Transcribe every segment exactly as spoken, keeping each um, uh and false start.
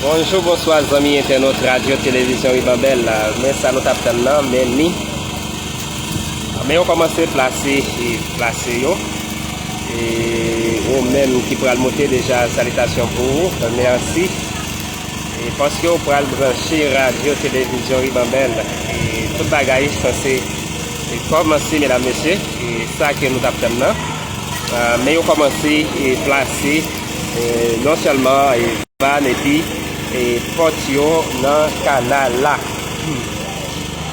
Bonjou, bonswa, zanmi entènot Radyo Televizyon Ribanbèl. Men sa nou t ap tann nan, men ni. Men yo kòmanse plase, e, plase yo. E ou menm ki pral moute deja, salitasyon pou ou. Mèsi. E paske w pral branche Radyo Televizyon Ribanbèl. E tout bagay sanse, e, kòmanse, medam, mesye. E sa ke nou t ap tann nan. A, men yo kòmanse, e, plase, e, non sèlman, e, van epi, e, pòt yo nan kanal la.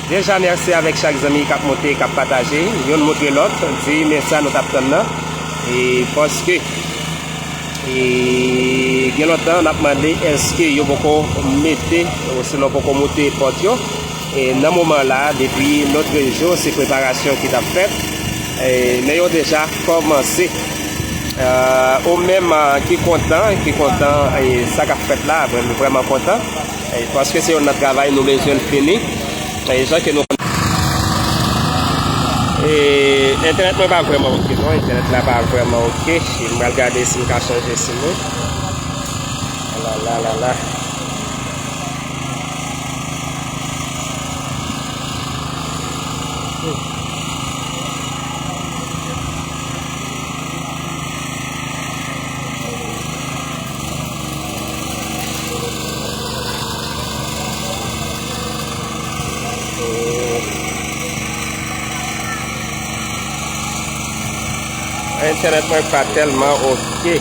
Deja, mèsi avèk chak zanmi k ap monte, k ap pataje. Youn moutre lòt, di men sa nou t ap tann nan. E paske, e, gen lontan n ap mande èske yo poko mete, osinon poko moute pòt yo. E nan moman la, depi lòt jou, se preparasyon ki t ap fèt. E, men yo deja kòmanse. E, ou menm, e, ki kontan, ki kontan, e, sa k ap fèt la, vrè-, vrèman kontan. E, paske se youn nan travay nou bezwen l fini. E, jan ke nou konn. E, entènèt mwen pa vrèman oke, non. Entènèt la pa vrèman oke. E m pral gade si m ka chanje sim mwen. Alala, alala. Entènèt mwen pa tèlman oke.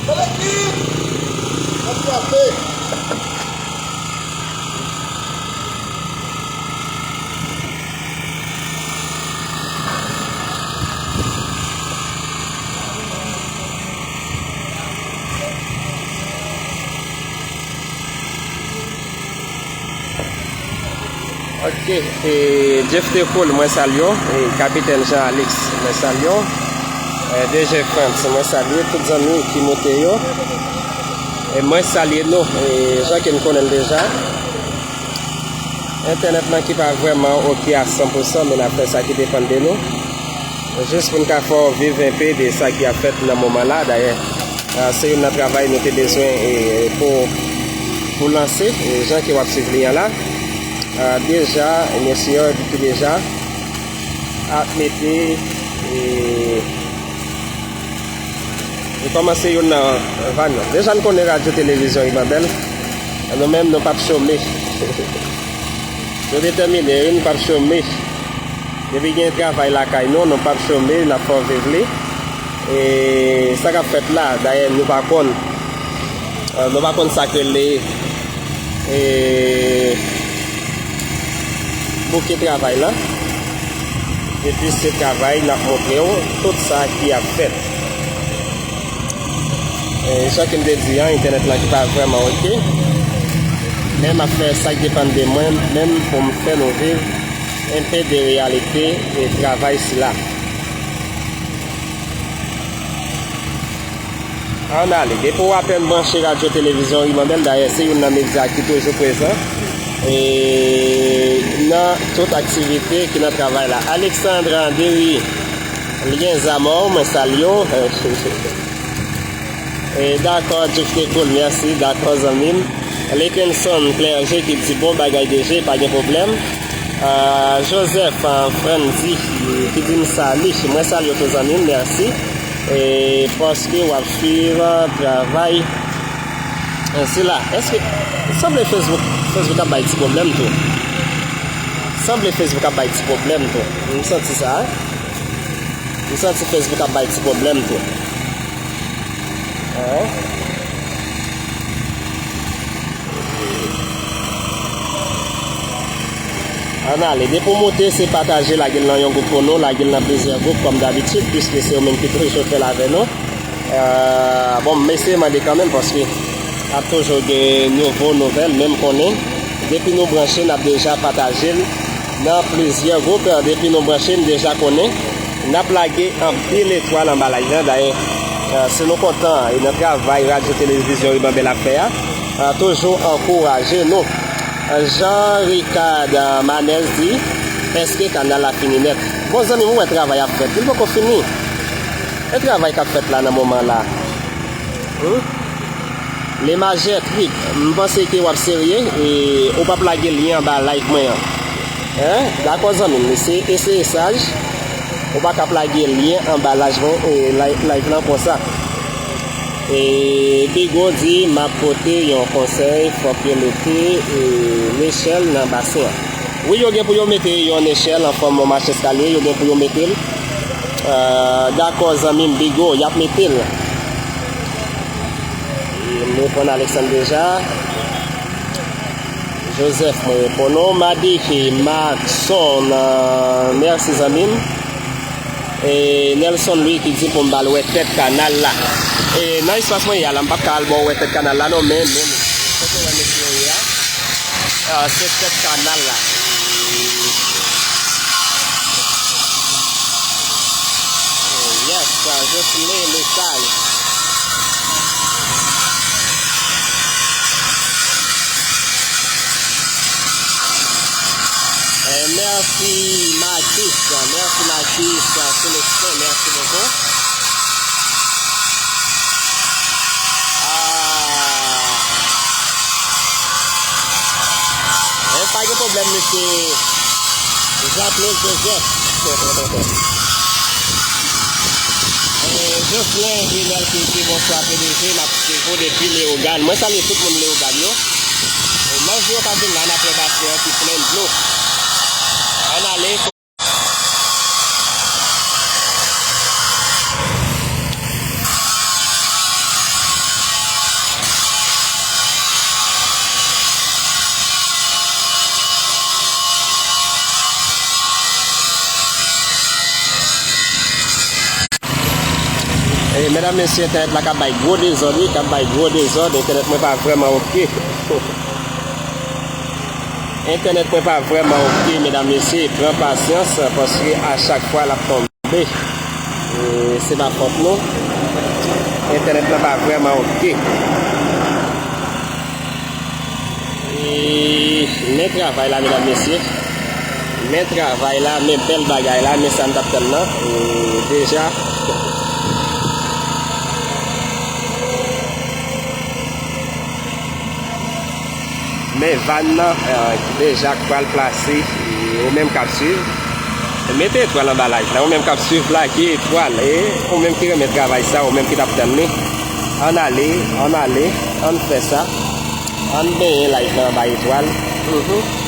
Selektif! N ap frape! Ok, e, Jeff Tecool, mwen salye w, e, Kapitèn Jean Alex, mwen salye w, e, D J Frantz, mwen salye tout zanmi ki moute yo, e, mwen salye nou, e, jan ke n konnen l deja. Entènèt lan ki pa vrèman oke a san pou san, men n ap fè sa ki depann de nou. Jis pou n ka fè w viv enpe de sa ki ap fèt nan moman la. Dayè, Ah, se youn nan travay nou te bezwen, e, pou, pou lanse, e, jan ke w ap swiv li an la. Ah, deja, mesye yo ki deja ap mete, e, e kòmanse youn nan van yo. Deja n konnen Radyo Televizyon Ribanbèl, nou menm nou p ap chome. Nou detèmine, wi, nou p ap chome. Depi gen travay lakay nou, nou p ap chome, n ap fè w viv li. E sa k ap fèt la, dayè, nou pa konn, eh, nou pa konn sa k rele, e, bouke travay la. Epi se travay, n ap montre w tout sa ki ap fèt. E, jan ke m te di a, entènèt lan ki pa vrèman oke. Men m ap fè sa k depann de mwen menm pou m fè nou viv enpe de reyalite e travay sila. Ann ale. Depi w apèn branche Radyo Televizyon Ribanbèl, dayè, se youn nan medya ki toujou prezan, e, nan tout aktivite ki nan travay la. Alexandre Andéry Lienzamor, mwen salye w. E, dakò, Diouf te cool, mèsi. Dakò, zanmi m. Lekenson Clergé ki di bon bagay D J, pa gen pwoblèm. Ah, Joseph, ah, Frandy, ki di m sali. Mwen salye w tou, zanmi m, mèsi. E paske w ap swiv, ah, travay, eh, sila. Èske, sanble Facebook, Facebook ap bay ti pwoblèm tou. Sanble Facebook ap bay ti pwoblèm tou. M santi sa, eh. M santi Facebook ap bay ti pwoblèm tou. Hein? Ann ale. Depi w moute, se pataje, lage l nan yon gwoup pou nou, lage l nan plizyè gwoup, kòm dabitid, piske se yo menm ki toujou fè l avè nou. Euh, bon, m eseye mande kanmenm, paske ap toujou gen nouvo nouvèl, men m konnen, depi nou branche, n ap deja pataje l nan plizyè gwoup. Depi nou branche, n deja konnen, n ap lage anpil etwal anba live la. Dayè, euh, si nou kontan e nan travay Radyo Televizyon Ribanbèl ap fè a, euh, toujou ankouraje nou. Jean Ricard, euh, Manès di, èske kanal la fini nèt? Bon, zanmi m, ou wè travay ap fèt, li poko fini. E travay k ap fèt la nan moman la. Hmm? Lemajè Trip, m panse ke w ap serye, e ou p ap lage lyen anba live mwen an. Hein? Dakò, zanmi m, se eseye saj. Ou pa ka ap lage lyen anba live mwen, e, li-, live lan konsa. E Bigo di, m ap pote yon konsèy, fòk yo mete, e, nechèl nan basen an. Wi, yo gen pou yo mete yon nechèl an fòm yon macheskalye, yo gen pou yo mete l. Euh, dakò, zanmi m Bigo, y ap mete l. E m reponn Alexandre deja. Joseph, mwen reponn ou. Madi Maxon, euh, mèsi, zanmi m. E Nelson Louis ki di pou m ba l wè tèt kanal la. E nan espas mwen ye a la, m p ap ka al ba w wè tèt kanal la non, men, men, kote w wè mesye yo ye a? Ah, se tèt kanal la. Yes, Jocelyn Lesage. Eh, mèsi Matis, mèsi Matis, Celestin, mèsi bokou. Ah. Eh, pa gen pwoblèm, mesye Jean Claude Joseph. Eh, Jocelyn Grinel ki di bonswa P D G, m ap swiv ou depi Leyogàn. Mwen salye tout moun Leyogàn yo. Eh, manje yo k ap vin la, n ap wè basen an ki plen dlo. Ann ale. E, medam, mesye, entènèt la k ap bay gwo dezòd, wi, k ap bay gwo dezòd. Entènèt mwen pa vrèman oke. Entènèt mwen pa vrèman oke, medam, mesye, pran pasyans, paske a chak fwa l ap tonbe. E, se pa fòt nou. Entènèt la pa vrèman oke. E, men travay la, medam, mesye. Men travay la, men bèl bagay la, men sa n t ap tann nan. E, deja. Men van nan, eh, deja k pral plase, e ou menm k ap swiv, mete etwal anba live la. Ou menm k ap swiv, like etwal. E ou menm ki renmen travay sa, ou menm ki t ap tann li, ann ale, ann ale, ann fè sa. Ann benyen live la anba etwal. Mhm.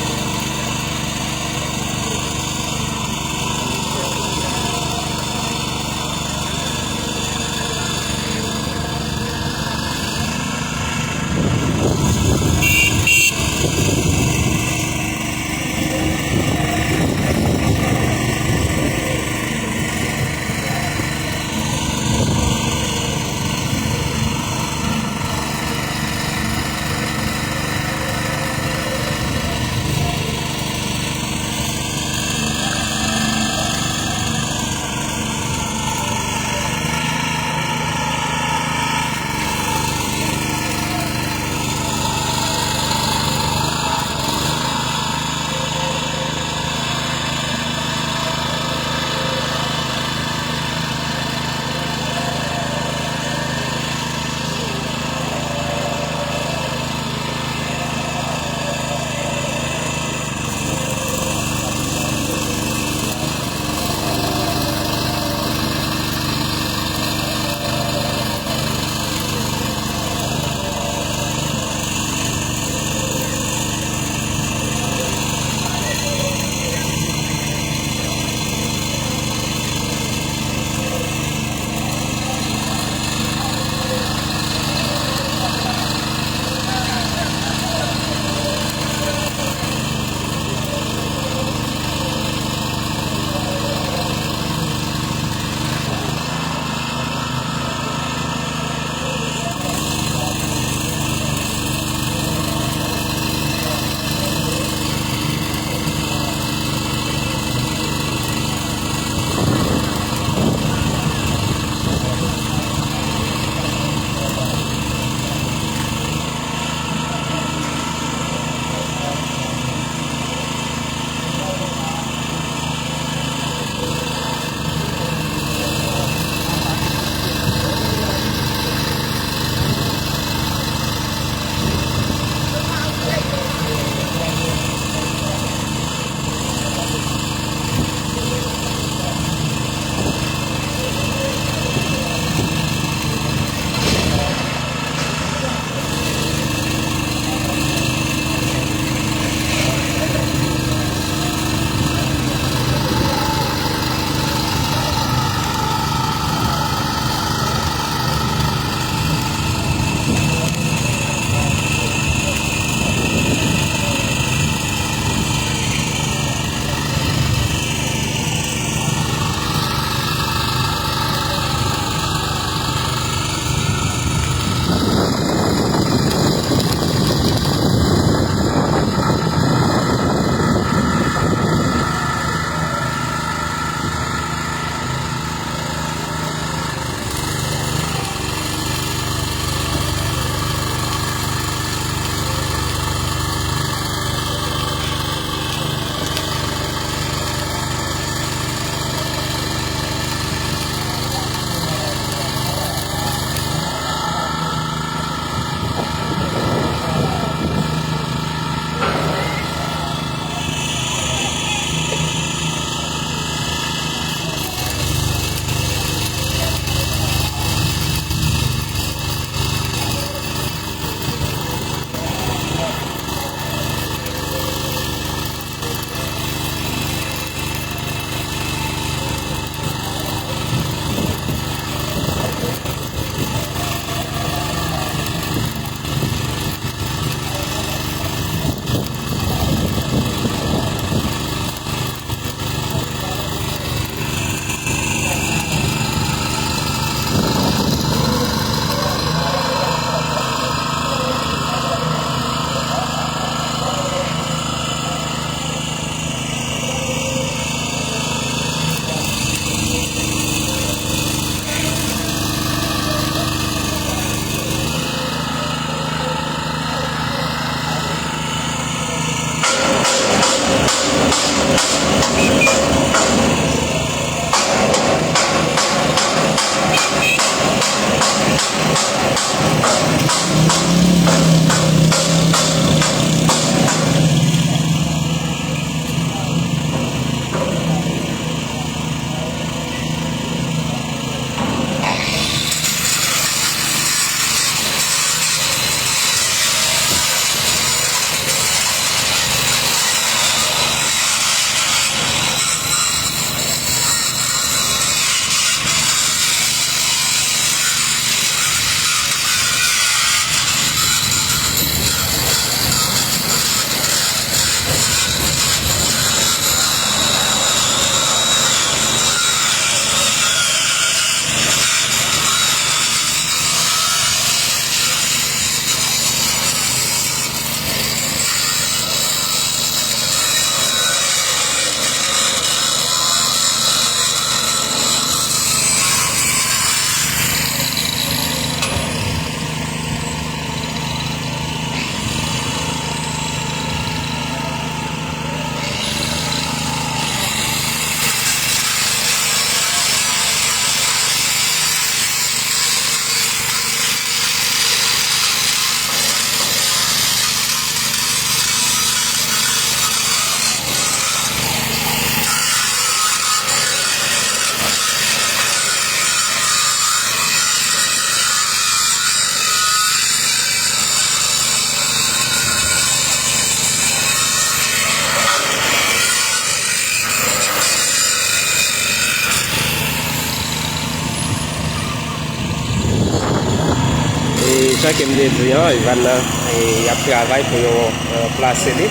Jan ke m te di an, van nan, e, y ap travay pou yo, e, plase li.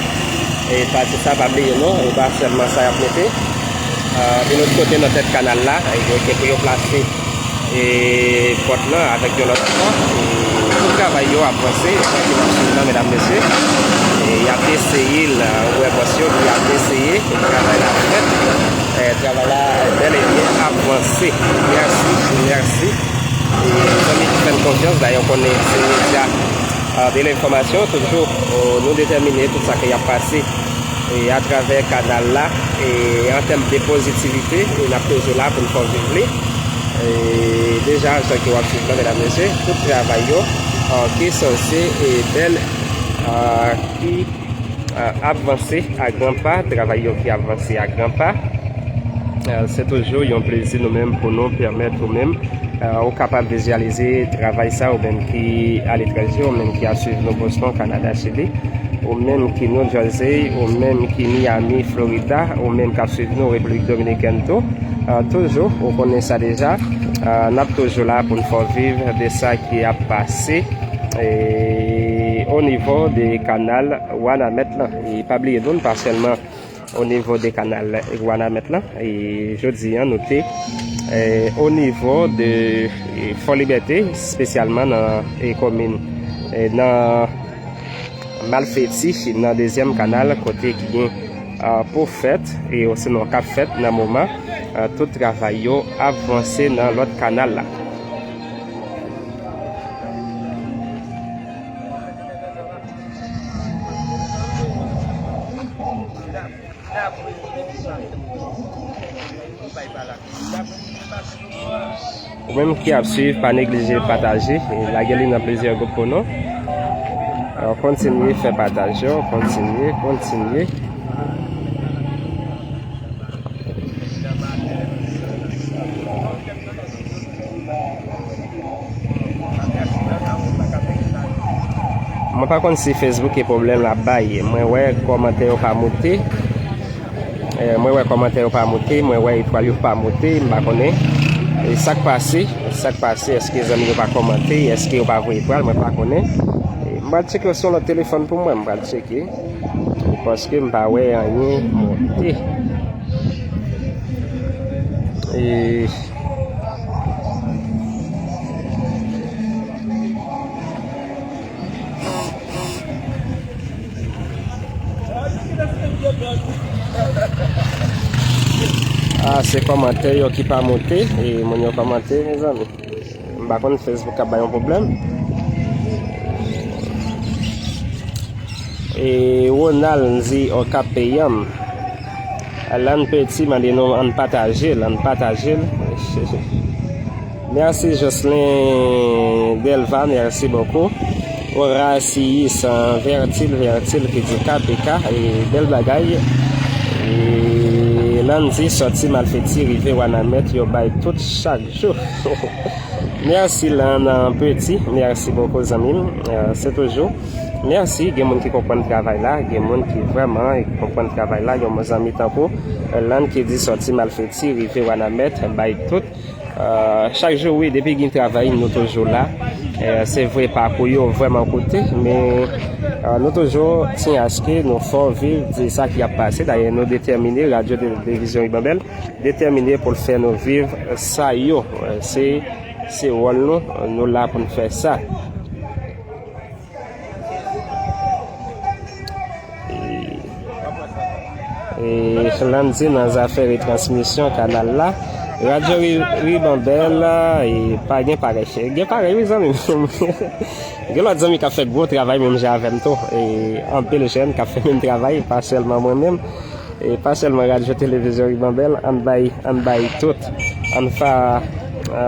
E pati sa, pa bliye non, e pa sèlman sa y ap mete. E, yon lòt kote nan tèt kanal la, e, yo gen pou yo plase, e, pòt lan avèk yon lòt pòt. E tout travay yo ap vanse, jan ke n ap swiv lan, medam, mesye. E y ap eseye l, ou wè bòs yo, y ap eseye, e travay la ap fèt. E travay la, bèl e byen ap vanse. Mèsi, mèsi. E zanmi ki fè n konfyans, dayè, w konnen se medya, a, de lenfòmasyon, toujou, o, nou detèmine tout sa ki ap pase, e, atravè kanal la, e, an tèm de pozitivite, e n ap toujou la pou n fè w viv li. E deja, jan ke w ap swiv la, medam, mesye, tout travay yo, a, ki sanse, e, bèl, a, ki, a, ap vanse a gran pa, travay yo ki ap vanse a gran pa. A, se toujou yon plezi nou menm pou nou pèmèt ou menm, a, ou kapab vizyalize travay sa, ou menm ki aletranje, ou menm ki ap swiv nou Boston, Kanada, Chili, ou menm ki New Jersey, ou menm ki Miami, Florida, ou menm k ap swiv nou Repiblik Dominikèn tou. A, toujou, ou konnen sa deja, a, n ap toujou la pou n fè w viv de sa ki ap pase, e, o nivo de kanal Wanament lan. E pa bliye non, pa sèlman o nivo de kanal Wanament lan. E jodi an, nou te, e, o nivo de, e, Fò Libète, espesyalman nan, e, komin, e, nan Malfeti, nan dezyèm kanal, kote ki gen, a, pou fèt, e osinon k ap fèt nan moman, a, tout travay yo ap vanse nan lòt kanal la. Ou menm ki ap swiv, pa neglije pataje, e lage li nan plizyè gwoup pou nou. A, kontinye fè pataj yo, kontinye, kontinye. Mwen pa konn si Facebook e pwoblèm l ap bay. Mwen wè kòmantè yo pa moute. E, mwen wè kòmantè yo pa moute. Mwen wè etwal yo pa moute. M pa konnen. E sa k pase? Sa k pase? Èske zanmi yo pa kòmante? Èske yo pa voye etwal? Mwen pa konnen. E, m pral tcheke sou lòt telefòn pou mwen. M pral tcheke. Paske m pa wè anyen monte. E, a, se kòmantè yo ki pa monte, e moun yo kòmante, mezanmi. M pa konn Facebook ap bay yon pwoblèm. E Ronald di Okap peyi an. Lan Peti mande nou ann pataje l, ann pataje l. Mèsi Jocelyn Delva, mèsi bokou. Orasiyis, vètil, vètil ki di K P K, e bèl bagay. E Landy sòti Malfeti rive Wanament, yo bay tout chak jou. Mèsi Lan Peti, mèsi bokou zanmi m. E, se toujou. Mèsi, gen moun ki konprann travay la, gen moun ki vrèman konprann travay la, yon zanmi tankou, e, Lan ki di sòti Malfeti rive Wanament, bay tout. E, chak jou, wi, depi gen travay, nou toujou la. E, se vre, pakou yo vrèman koute, men, e, nou toujou tyen aske nou fè w viv de sa ki ap pase. Dayè, nou detèmine, Radyo Televizyon Ibanbèl detèmine pou l fè nou viv sa yo. E, se, se wòl nou, nou la pou n fè sa. E, e, Landy nan zafè retransmisyon kanal la. Radyo Ri-, Ribanbèl, e, pa gen parèy. Gen parèy, wi, zanmi m. Gen lòt zanmi k ap fè gwo travay menm jan avè m tou. E, anpil jèn k ap fè menm travay, pa sèlman mwen menm. E, pa sèlman Radyo Televizyon Ribanbèl, ann bay, ann bay tout. Ann fa-, e,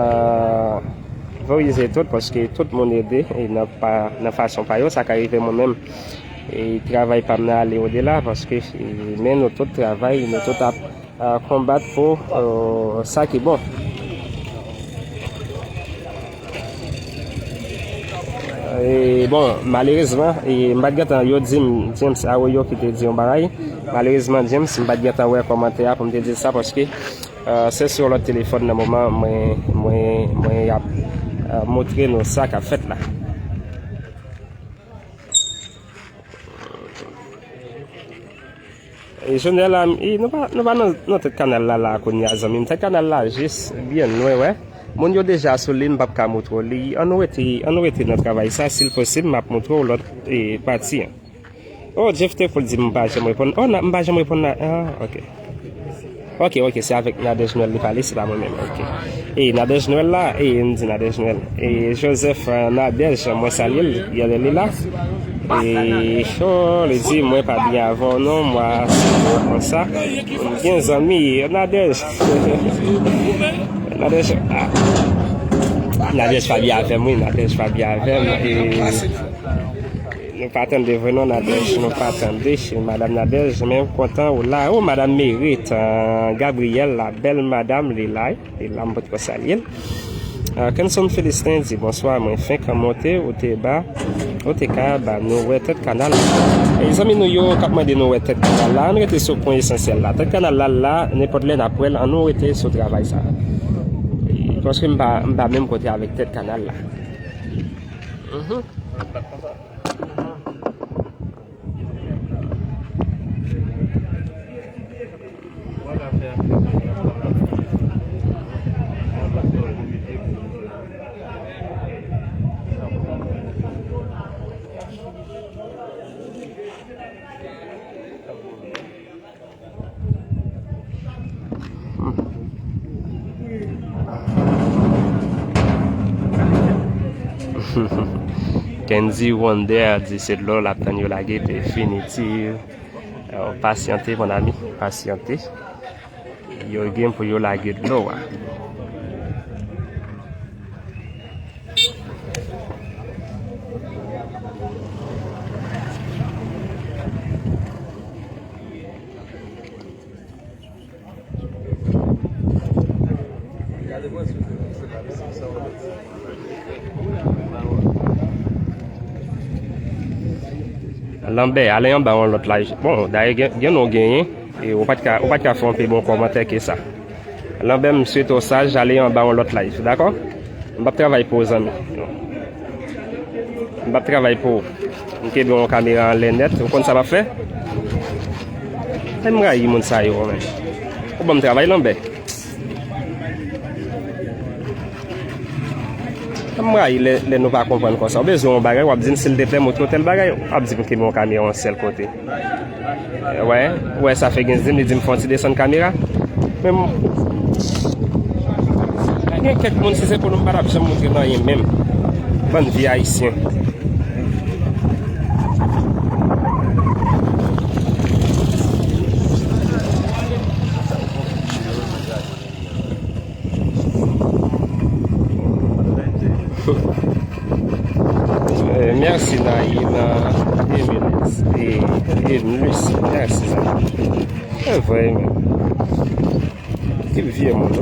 valorize tout, paske tout moun ede, e nan pa, nan fason pa yo, sa ka rive mwen menm. E travay pa m nan ale odela, paske, e, men nou tout travay, nou tout ap, a, konbat pou, e, sa ki bon. E, bon, malerezman, e, m pa t gentan, yo di m, James Arroyo ki te di yon bagay. Malerezman, James, m pa t gentan wè kòmantè a pou m te di sa, paske, e, se sou lòt telefòn nan moman mwen, mwen, mwen ap, e, montre nou sa k ap fèt la. E Jonel la, e nou pa, nou pa nan, nan tèt kanal la, la kounye a, zanmi m. Tèt kanal la jis byen lwen, wè. Moun yo deja sou li, m p ap ka moutre w li. Ann nou rete, ann nou rete nan travay sa, si l posib, m ap moutre w lòt, e, pati an. Oh, Jeff te pou l di m pa janm reponn. Oh, na, m pa janm reponn la. Ah, ok. Ok, ok, se avèk Nadège Nwèl li pale, se pa mwen menm. Ok. E Nadège Nwèl la, e m di Nadège Nwèl. E Joseph, euh, Nadège, mwen salye l, genlè li la. E cho, li di mwen pa byen avè w non, mwa se konsa. M gen zanmi, Nadège. Nadège, ah. Nadège pa byen avè m, wi, Nadège pa byen avè m. E Nou pa tande vre non, Nadège, nou pa tande. Madanm Nadège, men m kontan ou la. Oh, Madanm Merit, euh, Gabriel, la belle madame, li la, li la, m potko salye l. Euh, Kenson Philistin di, bonswa, mwen fenk monte, ou te ba, ou te ka ba nou wè tèt kanal la. E zanmi nou yo k ap mande nou wè tèt kanal la, ann rete sou pwen esansyèl la. Tèt kanal la, la, nenpòt lè n ap wè l, ann nou rete sou travay sa. E, paske m pa, m pa menm kote avèk tèt kanal la. Mhm. Kendy Wonder di se dlo l ap tann yo lage definitif. Euh, pasyante, mon ami, pasyante. Yo gen pou yo lage dlo a. Lanbè, ale anba yon lòt live. Bon, dayè gen, gen nou genyen. E ou pa t ka, ou pa t ka fè yon pi bon kòmantè ke sa. Lanbè, m swete w saj, ale anba yon lòt live, dakò? M p ap travay pou ou, zanmi. M p ap travay pou ou. M kenbe yon kamera anlè nèt. Ou konn sa m ap fè? Fè m rayi moun sa yo, men. Ou ban m travay, Lanbè. M rayi lè, lè nou pa konprann konsa. Ou bezwen yon bagay, w ap di m silteplè, montre w tèl bagay. W ap di m kenbe yon kamera yon sèl kote. Wè, wè, sa fè gen di m, li di m fè yon ti desann kamera. Men m, gen kèk moun, si se pou nou, m pa t ap janm montre nou anyen menm. Bann vye ayisyen. Eh, mèsi, Naïm, eh, Emilus, eh, Emilus, mèsi, sa. Se vre, men. Ki vye moun.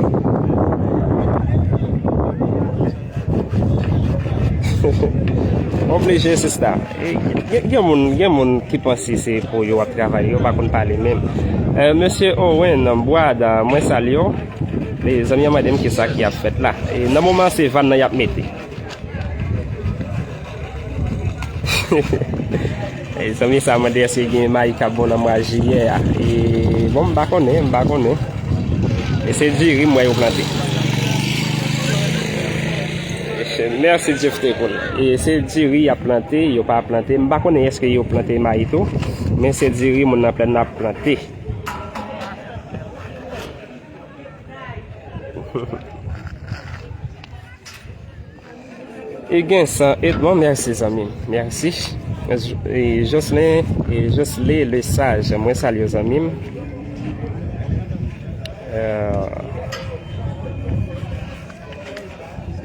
Oblije, sista. E, gen, gen moun, gen moun ki panse se pou yo ap travay, yo pa konn pale menm. Eh, mesye Owen Boada, mwen salye w. Mezanmi an mande m kisa ki ap fèt la. E nan moman se van nan y ap mete. E zanmi sa mande èske gen mayi k ap bon nan mwa jiyè a. E bon, m pa konnen, m pa konnen. E se diri m wè yo plante. Mèsi Jeff Tekoul. E se diri y ap plante, yo pa plante. M pa konnen èske yo plante mayi tou, men se diri moun nan plèn nan ap plante. E gen san et bon, mèsi zanmi m. Mèsi. E Jocelyn, e Jocelyn Lesage, mwen salye w zanmi m. Euh,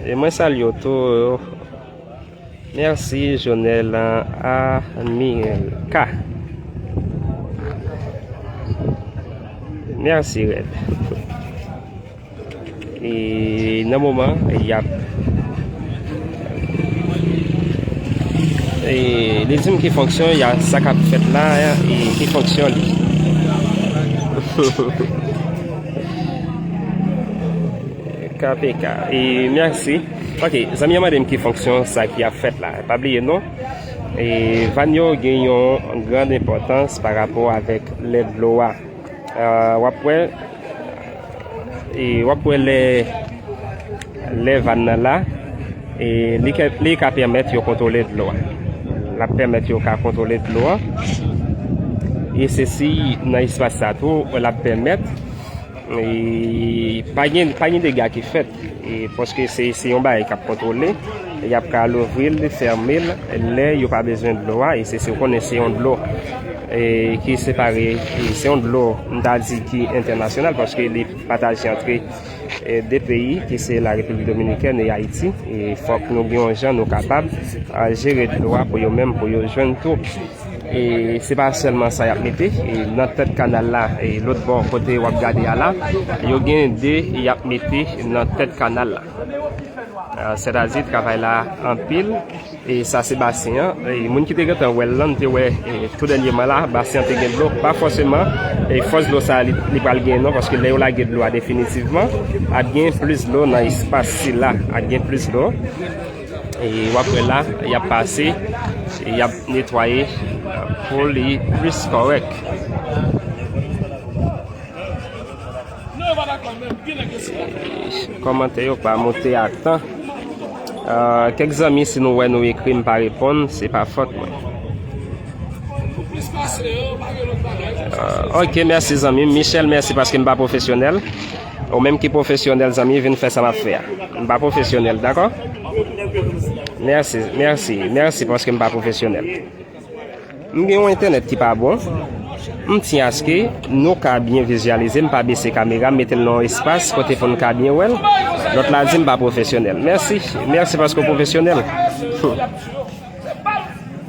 e mwen salye w tou. Mèsi, Jonel Amilka. Mèsi, Red. E nan moman, y ap, e li di m ki fonksyon, y a sa k ap fèt la, e ki fonksyon li. K P K. E mèsi. Ok, zanmi an mande m ki fonksyon sa ki ap fèt la. Pa bliye non. E vàn yo gen yon grann enpòtans pa rapò avèk lè dlo a. Ah, w ap wè, e w ap wè lè, lè vàn nan la, e li ka, li ka pèmèt yo kontwole dlo a. L ap pèmèt yo ka kontwole dlo a. E se si nan espas sa tou, l ap pèmèt, e pa gen, pa gen dega ki fèt. E paske se, se yon bagay k ap kontwole. Y ap ka louvri l, fèmen l, lè yo pa bezwen dlo a. E se, se, ou konnen se yon dlo, e ki separe, e se yon dlo, m ta di, ki entènasyonal, paske li pataje antre, e de peyi, ki se la Repiblik Dominikèn e Ayiti. E fòk nou gen yon jan nou kapab, a, jere dlo a pou yo menm, pou yo jwenn tou. E se pa sèlman sa y ap mete, e nan tèt kanal la, e lòt bò kote w ap gade a la, yo gen de y ap mete nan tèt kanal la. Ah, sètadi travay la anpil, e sa se basen an. E moun ki te gentan wè l lan, te wè, e tou dènyèman la, basen an te gen dlo. Pa fòseman, e fòs dlo sa li, li pral gen non, paske lè yo lage dlo a definitivman, ap gen plis dlo nan espas sila, ap gen plis dlo. E w ap wè la, y ap pase, e y ap netwaye, e, pou li plis kòrèk. E, kòmantè yo pa moute a tan. E, kèk zanmi, si nou wè nou ekri, m pa reponn, se pa fòt mwen. Ah, ok, mèsi zanmi m. Michel, mèsi paske m pa pwofesyonèl. Ou menm ki pwofesyonèl, zanmi, vin fè sa m ap fè a. M pa pwofesyonèl, dakò? Mèsi, mèsi, mèsi paske m pa pwofesyonèl. M gen yon entènèt ki pa bon. M tyen aske nou ka byen vizyalize, m pa bese kamera, m mete l nan yon espas kote pou n ka byen wè l. Lòt la di m pa pwofesyonèl. Mèsi, mèsi paske w pwofesyonèl.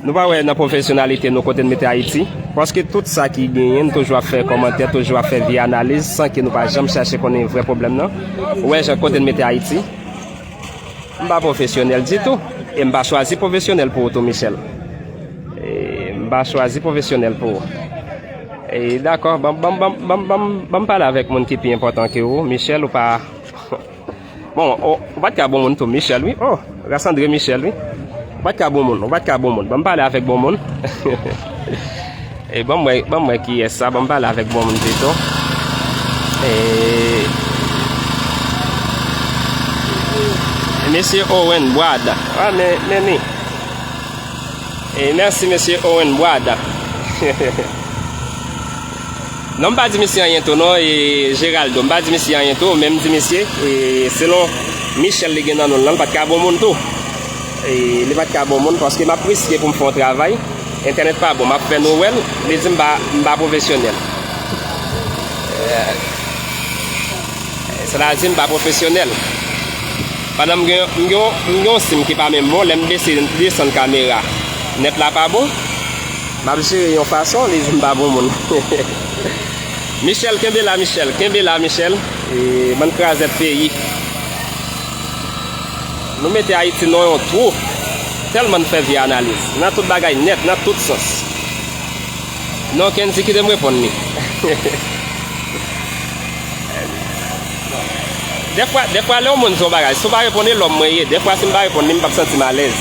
Nou pa wè nan pwofesyonalite nou kote n mete Ayiti. Paske tout sa ki genyen, n toujou ap fè kòmantè, toujou ap fè vye analiz, san ke nou pa janm chache konnen vrè pwoblèm nan. Ou wè jan kote n mete Ayiti. M pa pwofesyonèl ditou. E m pa chwazi pwofesyonèl pou ou tou, Michel. E m pa chwazi pwofesyonèl pou ou. E dakò, ban, ban, ban, ban, ban, ban m pale avèk moun ki pi enpòtan ke ou, Michel, ou pa Bon, o, ou pa t ka bon moun tou, Michel, wi. O, Rasandre Michel, wi. Ou pa t ka bon moun, ou pa t ka bon moun. Ban m pale avèk bon moun. E ban m wè, ban m wè kiyès sa, ban m pale avèk bon moun pito. E, mesye Owen Boada. A, men, men ni. E mèsi, mesye Owen Boada. Non, m pa di misye anyen tou, non, e Geraldo, m pa di misye anyen tou, men m di misye, e selon Michel li gen nan non l lan, li pa t ka bon moun tou. E li pa t ka bon moun, paske m ap riske pou m fè yon travay, entènèt pa bon, m ap fè nou wè l, li di m pa, m pa pwofesyonèl. E, sètadi m pa pwofesyonèl. Pandan m gen, m gen, m gen yon sim ki pa menm bon, lè m bese, desann kamera, nèt la pa bon. M ap jere yon fason, li di m pa bon moun. Michel, kenbe la, Michel, kenbe la, Michel. E, bann krazèt peyi. Nou mete Ayiti nan yon twou. Tèlman n fè vye analiz. Nan tout bagay nèt, nan tout sans. Non, Kendy, kite m reponn li. Dèfwa, dèfwa, lè yon moun di yon bagay, si w pa reponn li, lòm mwen ye. Dèfwa, si m pa reponn li, m p ap santi m alèz.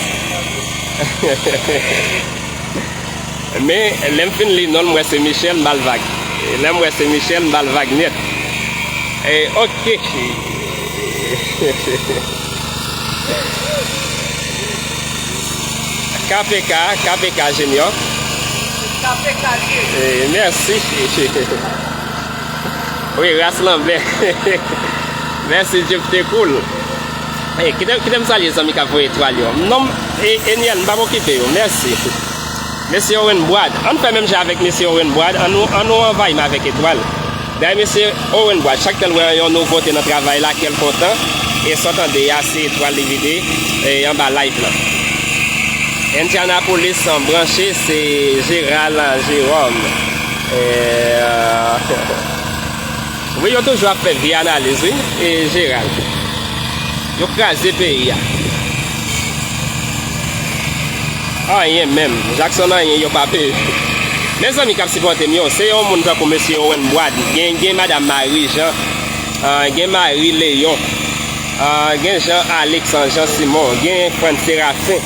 Men, lè m fin li non l, m wè se Michel, m ba l vag. E lè m wè se Michel, m ba l vag nèt. E, ok. K P K, K P K Junior. K P K Junior. E, mèsi. Wi, ras lanbè. Mèsi, Jeff te cool. E, kite, kite m salye zanmi k ap voye etwal yo. Non, e, Eniel, m p ap okipe yo. Mèsi. Mesye Owen Boad. Ann fè menm jan avèk mesye Owen Boad. Ann nou, ann nou anvayi m avèk etwal. Dayè, mesye Owen Boad, chak tan l wè yon nouvote nan travay la, kè l kontan. E sa w tande a, se etwal li vide, e, anba live lan. Indianapolis, an branche, se Gérald Jérôme. E, wi, yo toujou ap fè vye analiz, wi, e Gérald. Yo kraze peyi a. Anyen menm. Jackson anyen yo pa peye. Mezanmi k ap sipòte m yo, se yon moun tankou mesye Owen Boad, gen, gen madanm Marie Jean, ah, gen Marie Léon, ah, gen Jean Alex, Jean Simon, gen Franz Séraphin.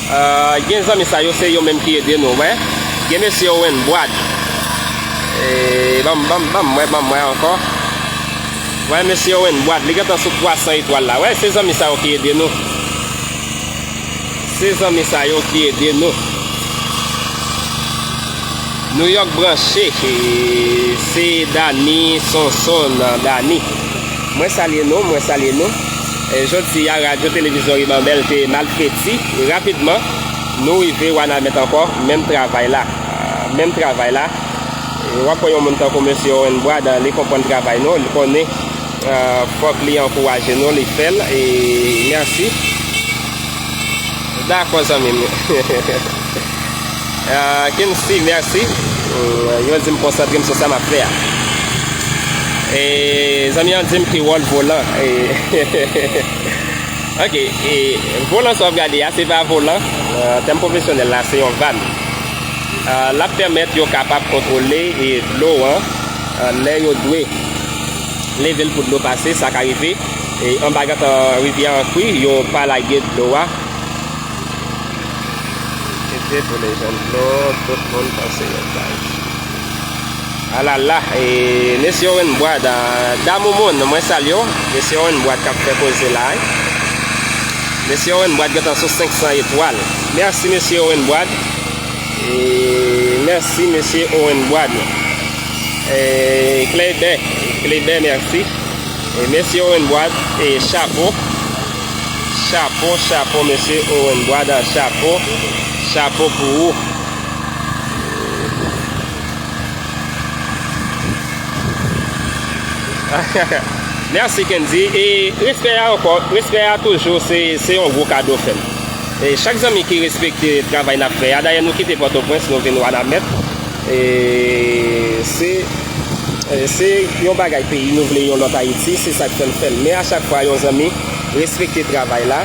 Ah, gen zanmi sa yo, se yo menm ki ede nou, wè. Gen mesye Owen Boad. E, ban m, ban m, ban m wè, ban m wè ankò. Wè, mesye Owen Boad, li gentan sou twa san etwal la. Wè, se zanmi sa yo ki ede nou. Se zanmi sa yo ki ede nou. New York branche, e, se Dani Sonson, Dani. Mwen salye nou, mwen salye nou. E, jodi a, Radyo Televizyon Ribanbèl te malfeti. E, rapidman, nou rive Wanament ankò, menm travay la. Ah, menm travay la. E, w ap wè yon moun tankou mesye Owen Boad, li konprann travay nou, li konnen, ah, fòk li ankouraje nou, li fè l. E, mèsi. Dakò, zanmi m. Ah, Kensi, mèsi. Mm, yo di m konsantre m sou sa m ap fè a. E, zanmi an di m ki wòl volan. E, ok, e, volan sa w ap gade a, se pa volan. Ah, tèm pwofesyonèl la, se yon van. Ah, l ap pèmèt yo kapab kontwole, e, dlo an, ah, lè yo dwe leve l pou dlo pase, sa ka rive. E, anba gad, ah, rivyè an kwi, yo pa lage dlo a. Kite pou lejèn dlo, tout moun panse yo bay. Alala, e, mesye Owen Boad, ah, damou moun, mwen salye w. Mesye Owen Boad k ap fè koze la, wi. Mesye Owen Boad gentan sou senk san etwal. Mèsi, mesye Owen Boad. E, mèsi, mesye Owen Boad. E, Klebè, Klebè, mèsi. E, mesye Owen Boad, e, chapo. Chapo, chapo, mesye Owen Boad, chapo. Chapo pou ou. Mèsi, Kendy. E respè a ankò, respè a toujou, se, se yon gwo kado w fè m. E chak zanmi ki respekte travay n ap fè a, dayè nou kite Pòtoprens, nou vin Wanament. E se, e se yon bagay peyi nou vle, yon lòt Ayiti, se sa k fè n fè l. Men a chak fwa yon zanmi respekte travay la,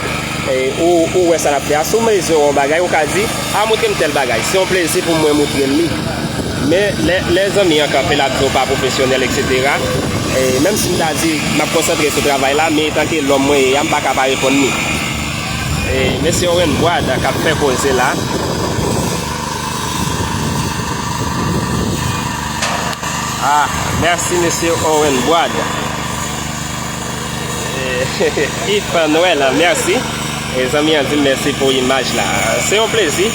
e ou, ou wè sa n ap fè a, si w bezwen yon bagay, ou ka di, a, montre m tèl bagay. Se yon plezi pou mwen montre l li. Men lè, lè zanmi an kanpe l ap di w pa pwofesyonèl, etsetera, e menm si m ta di m ap konsantre sou travay la, men etanke lòm mwen ye a, m pa ka pa reponn li. E mesye Owen Boad k ap fè koze la. Ah, mèsi, mesye Owen Boad. Eh, Yves Noël, mèsi. E zanmi an di m mèsi pou imaj la. Se yon plezi.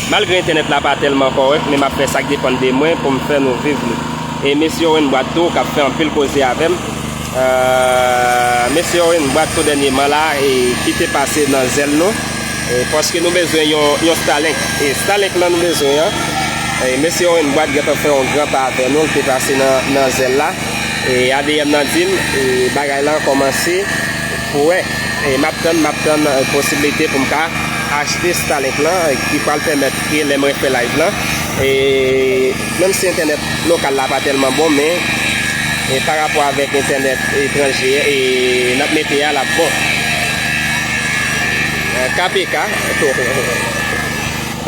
Malgre entènèt la pa tèlman kòrèk, men m ap fè sa k depann de mwen pou m fè nou viv li. E mesye Owen Boad tou, k ap fè anpil koze avè m. Ah, mesye Owen Boad tou dènyèman la, e ki te pase nan zèl nou. E paske nou bezwen yon, yon Starlink. E Starlink lan nou bezwen an. E mesye Owen Boad gentan fè yon gran pa avè nou, l te pase nan, nan zèl la. E A D M nan di m, e bagay lan kòmanse pou wè. E m ap tann, m ap tann, e, posiblite pou m ka achte Starlink lan, e ki pral pèmèt ke lè mwen fè live lan, e menm si entènèt lokal la pa tèlman bon, men, e pa rapò avèk entènèt etranje, e n ap mete a, l ap bon. E, K P K.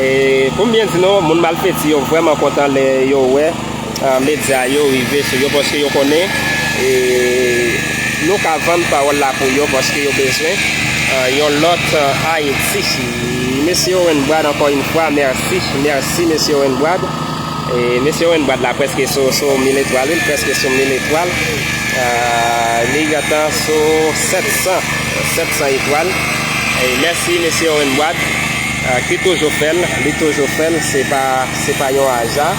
E, pou m byen di nou, moun malfeti yo vrèman kontan lè yo wè, e, medya yo rive sou yo, paske yo konnen, e, nou ka vann pawòl la pou yo, paske yo bezwen, e, yon lòt, e, Ayiti. Mesye Owen Boad, ankò yon fwa, mèsi, mèsi, mesye Owen Boad. E, mesye Owen Boad la prèske sou, sou mil etwal, wi, l prèske sou mil etwal. E, li gentan sou sèt san, sèt san etwal. E, mèsi, mesye Owen Boad, e, ki toujou fè l, li toujou fè l, se pa, se pa yon aza.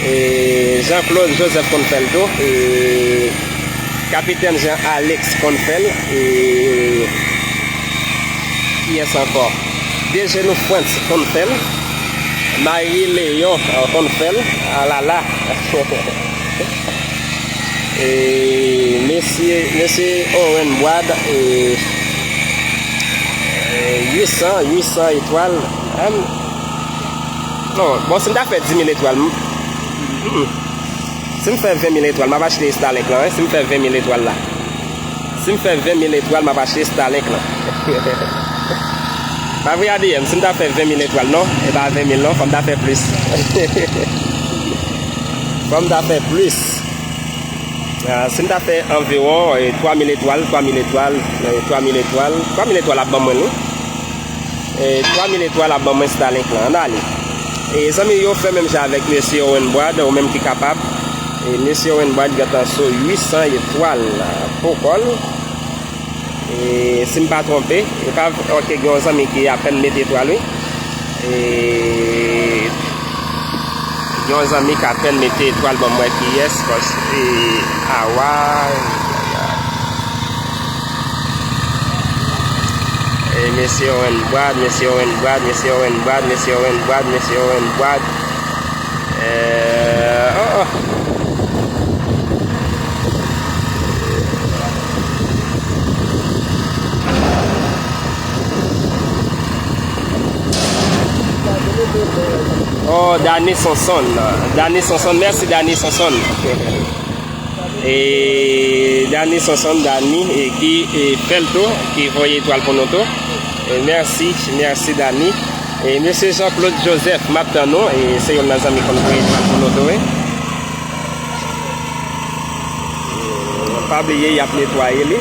E, Jean Claude Joseph konn fè l tou. E, Kapitèn Jean Alex konn fè l. E, kiyès ankò? Dejenou Frantz konn fè l. Marie Léon, e, konn fè l. Alala. E, mesye, mesye Owen Boad, e, e, uit san, uit san etwal. Em, non, bon, si m ta fè di mil etwal, m, mm, mm. Si m fè ven mil etwal, m ap achte Starlink lan, wi. Si m fè ven mil etwal la. Si m fè ven mil etwal, m ap achte Starlink lan. Pa vre, A D M, si m ta fè ven mil etwal, non, e pa ven mil, non, fò m ta fè plis. Fò m ta fè plis. Ah, si m ta fè anviwon, e, twa mil etwal, twa mil etwal, e, twa mil etwal, twa mil etwal ap ban mwen l, wi. E, twa mil etwal ap ban mwen Starlink lan. Ann ale. E, zanmi yo, fè menm jan avèk mesye Owen Brad, ou menm ki kapab. E, mesye Owen Brad gentan sou uit san etwal pou kò l. E, si m pa twonpe, e pa, ok, gen yon zanmi ki apèn mete etwal, wi. E, gen yon zanmi ki apèn mete etwal ban mwen kiyès, paske, awa. E, mesye Owen Brad, mesye Owen Brad, mesye Owen Brad, mesye Owen Brad, mesye Owen Brad. Eh, oh, oh. Oh, Dany Sonson. Dany Sonson, mèsi Dany Sonson. E Dany Sonson, Dany, e ki, e, fè l tou, ki voye etwal pou nou tou. E mèsi, mèsi Dany. E mesye Jean Claude Joseph, m ap tann ou. E se youn nan zanmi konn voye etwal pou nou tou, wi. E pa bliye, y ap netwaye li.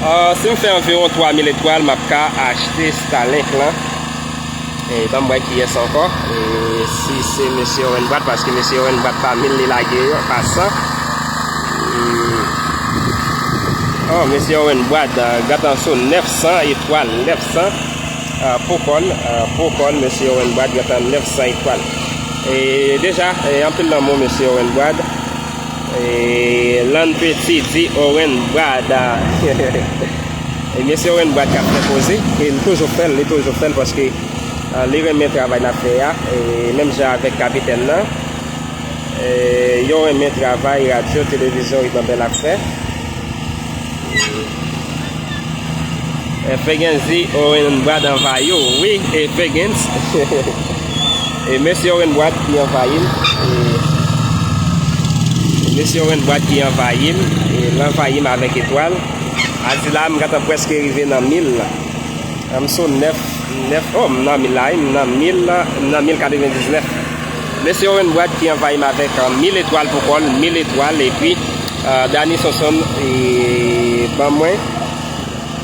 Ah, si m fè anviwon twa mil etwal, m ap ka achte Starlink lan. E, ban m wè kiyès ankò. E, si se mesye Owen Brad, paske mesye Owen Brad pa mil li lage yo, pa san. Hmm. Oh, mesye Owen Brad, ah, gentan sou nèf san etwal, nèf san, ah, pou kò l, ah, pou kò l, mesye Owen Brad gentan nèf san etwal. E, deja, e, anpil lanmou, mesye Owen Brad. E, Land Petit di Owen Brad. E mesye Owen Brad k ap fè koze. E li toujou fè l, li toujou fè l paske, a, li renmen travay n ap fè a. E menm jan avèk kapitèn nan. E yo renmen travay radyo, televizyon, Ribanbèl ap fè. E Fegenzi Owen Brad anvayi w, wi, e Fegens. E mesye Owen Brad ki anvayi m. E mesye Owen Brad ki anvayi m. E l anvayi m avèk etwal. Adi la, m gentan prèske rive nan mil. M sou nèf, nèf, oh, m nan mil la, wi, m nan mil, m nan mil katrevendiznèf. Mesye Owen Brad ki anvayi m avèk, ah, mil etwal pou kò l, mil etwal, epi, ah, Dany Sonson, e, ban mwen,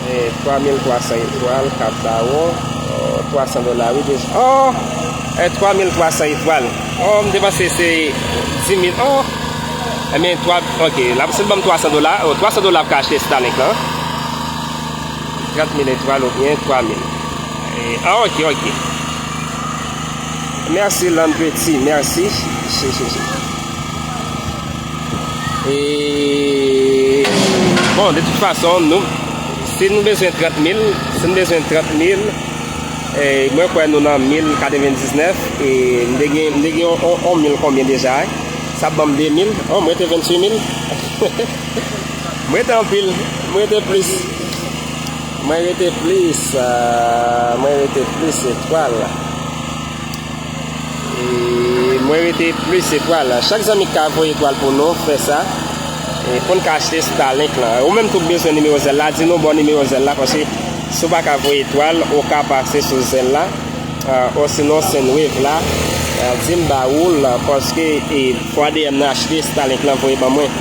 e, twa mil twa san etwal, kat bawon, oh, twa san dola, wi, deja. Oh! E, twa mil twa san etwal. Oh, m te panse se dis mil. Oh! Ebyen, twa, ok, la, se l ban m twa san dola. Oh, twa san dola ap ka achte Starlink lan. Trant mil etwal oubyen twa mil. E, ah, ok, ok. Mèsi, Land Petit, mèsi. E, bon, de tout fason, nou, si nou bezwen trant mil, si nou bezwen trant mil, e, mwen kwè nou nan mil katrevendiznèf, e m te gen, m te gen yon, yon, yon mil konbyen deja, e? Sa ap ban m de mil. Oh, m rete venntuit mil. M rete anpil. M rete plis. Mwen rete plis, ah, mwen rete plis etwal. E mwen rete plis etwal. Chak zanmi k ka voye etwal pou nou, fè sa. E pou n ka achte Starlink lan. Ou menm tou k bezwen nimewo zèl la, di nou ba w nimewo zèl la, paske si w pa ka voye etwal, ou ka pase sou zèl la. Ah, osinon Sendwave la, ah, di m ba ou l, paske, e, fò A D M nan achte Starlink lan voye ban mwen.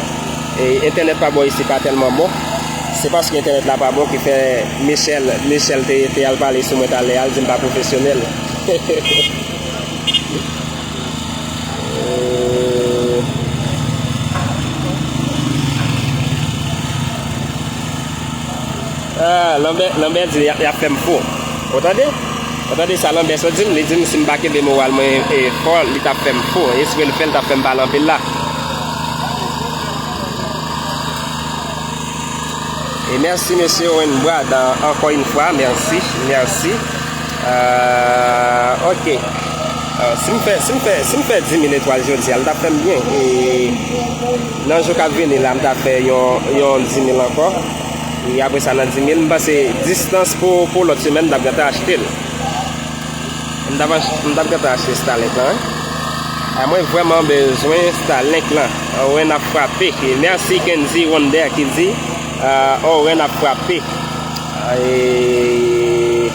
E, entènèt pa bò isi pa tèlman bon. Se paske entènèt la pa bon ki fè Michel, Michel te, te al pale sou mwen talè a, l di m pa pwofesyonèl. E, Ah, Lanbè, Lanbè di y ap, y ap fè m fou. Ou tande? Ou tande sa Lanbè sot di m? Li di m si m pa kenbe moral mwen, e, fò, li t ap fè m fou. Espre l fè l t ap fè m pale anpil la. E mèsi, mesye Owen Brad, an-, ankò yon fwa, mèsi, mèsi. Ah, ok. Ah, si m fè, si m fè, si m fè dis mil etwal jodi a, l t ap fè m byen. E nan jou k ap vini la, m t ap fè yon, yon dis mil ankò. E apre sa, nan dis mil, m panse distans pou, pou lòt semèn, m t ap gentan achte l. M t ap ach-, m t ap gentan achte Starlink lan, wi. A, mwen vrèman bezwen Starlink lan. Owen ap frape. E mèsi Kenzie Wonder ki di, ah, Owen ap frape. Ah, e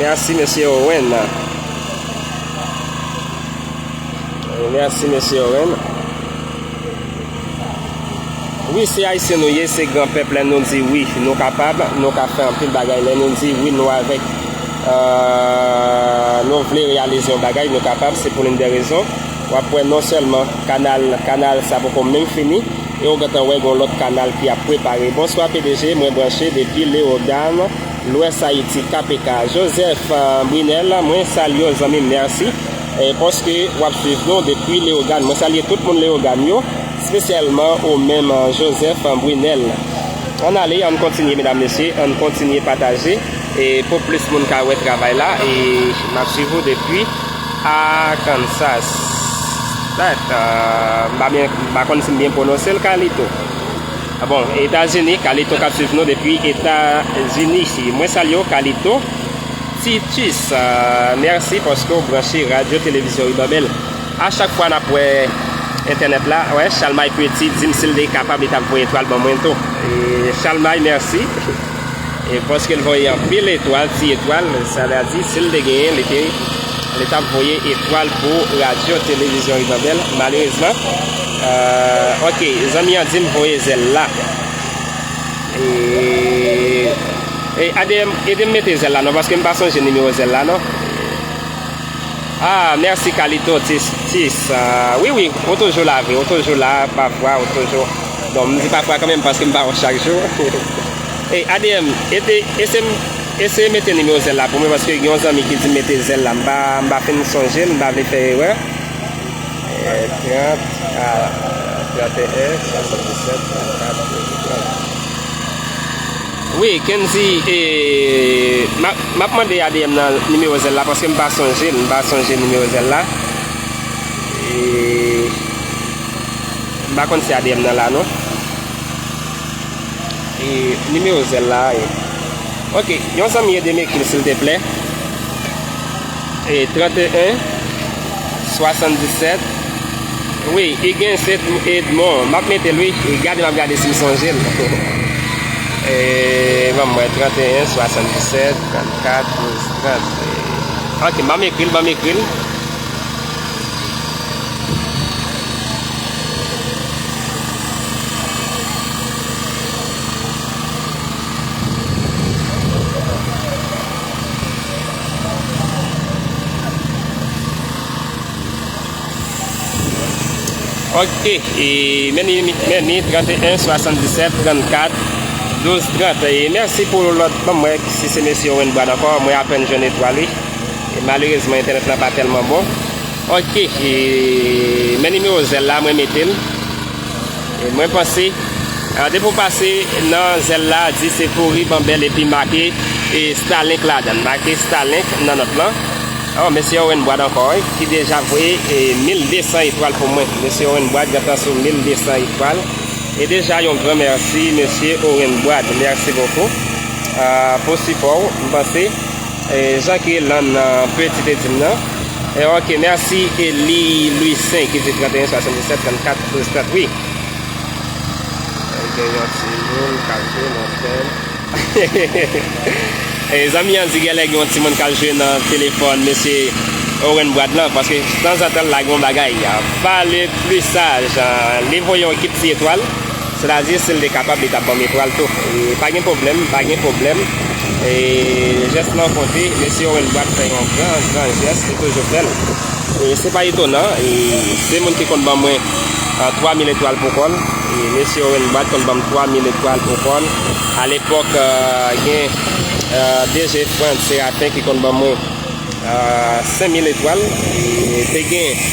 mèsi, mesye Owen. E mèsi, mesye Owen. Wi, se Ayisyen nou ye, se gran pèp. Lè nou di wi, nou kapab, nou ka fè anpil bagay. Lè nou di wi, nou avèk, euh, nou vle reyalize yon bagay, nou kapab, se pou l'une des raisons. W ap wè non sèlman kanal, kanal sa poko menm fini, e w gentan wè gon lòt kanal ki ap prepare. Bonswa P D G, mwen branche depi Leyogàn, Lwès Ayiti, K P K. Joseph, euh, Brinel, mwen salye w zanmi m, mèsi, eh, paske w ap swiv nou depi Leyogàn. Mwen salye tout moun Leyogàn yo, espesyalman ou menm, euh, Joseph, euh, Brinel. Ann ale, ann kontinye, medam, mesye, ann kontinye pataje, e pou plis moun ka wè travay la, e m ap swiv ou depi Arkansas. That, euh, m pa byen, m pa konn si m byen pwononse l, Kalito. Ah bon, Etazini, Kalito k ap swiv nou depi Etazini. Mwen salye w, Kalito. Titus, euh, mèsi paske w branche Radyo Televizyon Ribambèl. A chak fwa n ap wè entènèt la, wè, Chalmay Petit di m si l te kapab, li t ap voye etwal ban mwen tou. E Chalmay, mèsi. E paske l voye anpil etwal, ti etwal, sa vle di, si l te genyen, li te, li t ap voye etwal pou Radyo Televizyon Ribambèl. Malerezman, euh, ok, zanmi an di m voye zèl la. E, e A D M, ede m mete zèl la non, paske m pa sonje nimewo zèl la non. Ah, mèsi Kalito, Tis, Tis. Ah, wi, wi, ou toujou la vre, ou toujou la, pafwa, ou toujou. Bon, m di pafwa kanmenm, paske m pa wè chak jou. E A D M, ede, eseye, eseye mete nimewo zèl la pou mwen, paske gen yon zanmi ki di m mete zèl la, m pa, m pa fin sonje l, m pa vle fè erè. Eh, trant a trant e en, swasanndisèt, trannkat, trant. Wi, Kenzi, e, m ap, m ap mande A D M nan nimewo zèl la, paske m pa sonje l, m pa sonje nimewo zèl la. E, m pa konn si A D M nan la, non. E, nimewo zèl la, e. Ok, yon zanmi ede m ekri l, silteplè. E, trant e en, swasanndisèt. Wi, Higgins Ed-, Edmond. M ap mete l, wi. E, gade, m ap gade si m sonje l. E, ban m wè, trant e en, swasanndisèt, trannkat, douz, trant. E, ok, ban m ekri l, ban m ekri l. Ok, e, men ni, men ni, trant e en, swasanndisèt, trannkat, douz, trant. E mèsi pou lòt, ban m wè si se mesye Owen Brad ankò, mwen apèn jwenn etwal, wi. E malerezman, entènèt la pa tèlman bon. Ok, e, men nimewo zèl la, mwen mete l. E mwen panse, a, depi w pase nan zèl la, di se pou Ribambèl epi make, e, Starlink ladan l. Make Starlink nan nòt lan. Oh, mesye Owen Brad ankò, wi, ki deja voye, e, mil de san etwal pou mwen. Mesye Owen Brad gentan sou mil de san etwal. E deja yon gran mèsi, mesye Owen Brad. Mèsi bokou, a, pou sipò w. M panse, e, jan ke Lann, a, Petit te di m nan. E, ok, mèsi Eli Louis cinq ki di trant e en swasanndisèt trannkat douz trant, wi. Gen yon timoun k ap jwe nan fèy. E, zanmi an di genlè gen yon timoun k ap jwe nan telefòn mesye Owen Brad lan, paske tanzantan l lage yon bagay. Pale pli saj, a, li voye yon ekip ti etwal. Sètadi, si l te kapab, li t ap ban m etwal tou. E, pa gen pwoblèm, pa gen pwoblèm. E, jès lan konte, mesye Owen Brad fè yon gran, gran jès, li toujou fè l. E, se pa etonan, e, se moun ki konn ban mwen, a, twa mil etwal pou kò l. E, mesye Owen Brad konn ban m twa mil etwal pou kò l. Alepòk, a, gen, a, D J Frantz Serafen ki konn ban mwen, a, senk mil etwal. E, te gen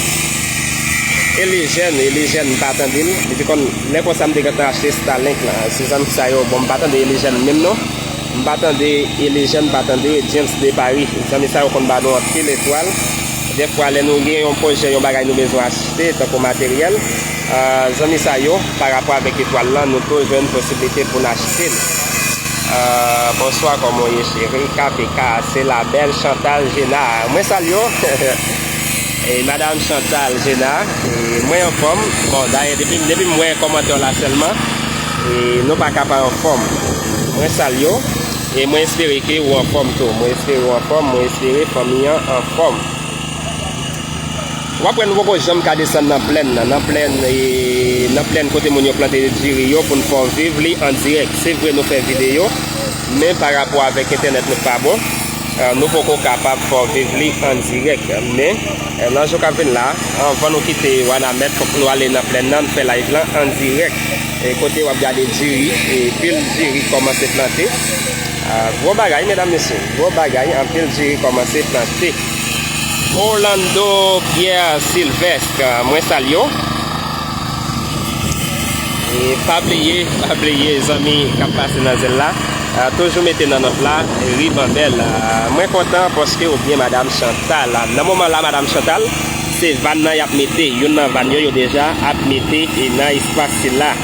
Elijèn, Elijèn m pa tande l. Li te konn, lè konsa m te gentan achte Starlink lan. Se zanmi sa yo, bon, m pa tande Elijèn menm non. M pa tande Elijèn, m pa tande James de Paris. Zanmi sa yo konn ba nou anpil etwal. Dèfwa, lè nou gen yon pwojè, yon bagay nou bezwen achte, tankou materyèl, a, zanmi sa yo, pa rapò avèk etwal lan, nou tou jwenn posiblite pou n achte l. A, bonswa, kòman w ye, cheri? K P K, se la belle Chantal Gena. Mwen salye w. E, Madam Chantal Gena, e, mwen anfòm. Bon, dayè, depi, depi m wè kòmantè w la sèlman, e, nou pa ka pa anfòm. Mwen salye w, e mwen espere ke ou anfòm tou. Mwen espere ou anfòm, mwen espere fanmi an anfòm. W ap wè nou poko janm ka desann nan plèn nan, nan plèn, e, nan plèn kote moun yo plante diri yo pou n fè w viv li an dirèk. Se vre nou fè videyo, men pa rapò avèk entènèt nou k pa bon, e, nou poko kapab fè w viv li an dirèk. Men, e, nan jou k ap vin la, anvan nou kite Wanament, fòk nou ale nan plèn nan, nou fè live lan an dirèk. E, kote w ap gade diri, e, pil diri kòmanse plante. A, gwo bagay, medam, mesye. Gwo bagay, anpil diri kòmanse plante. Orlando Pierre Sylvestre, mwen salye w. E pa bliye, pa bliye, zanmi k ap pase nan zèl la. A, toujou mete nan nòt la, riban bèl. A, mwen kontan paske ou byen, madam Chantal. Nan moman la, madam Chantal, se vàn nan y ap mete. Youn nan vàn yo, yo deja ap mete, e, nan espas sila.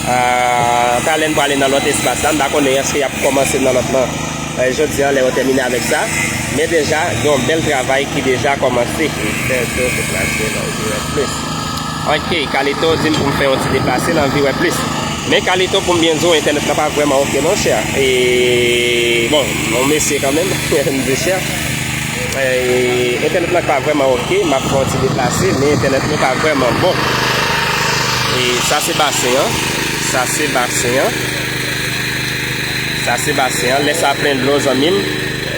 A, talè n prale nan lòt espas la, m pa konnen èske y ap kòmanse nan lòt lan, e, jodi a, lè yo tèmine avèk sa. Men deja, gen yon bèl travay ki deja kòmanse. Fè tou, fè plas de nan vi wè plis. Ok, Kalito di m pou m fè yon ti deplase nan vi wè plis. Men Kalito, pou m byen di w, entènèt la pa vrèman ok, monchè. E, bon, yon mesye kanmenm, m di chè. E, entènèt la pa vrèman ok, m ap fè yon ti deplase, men entènèt nou pa vrèman bon. E sa se basen an, sa se basen an, sa se basen an. Lè sa plen dlo, zanmi m,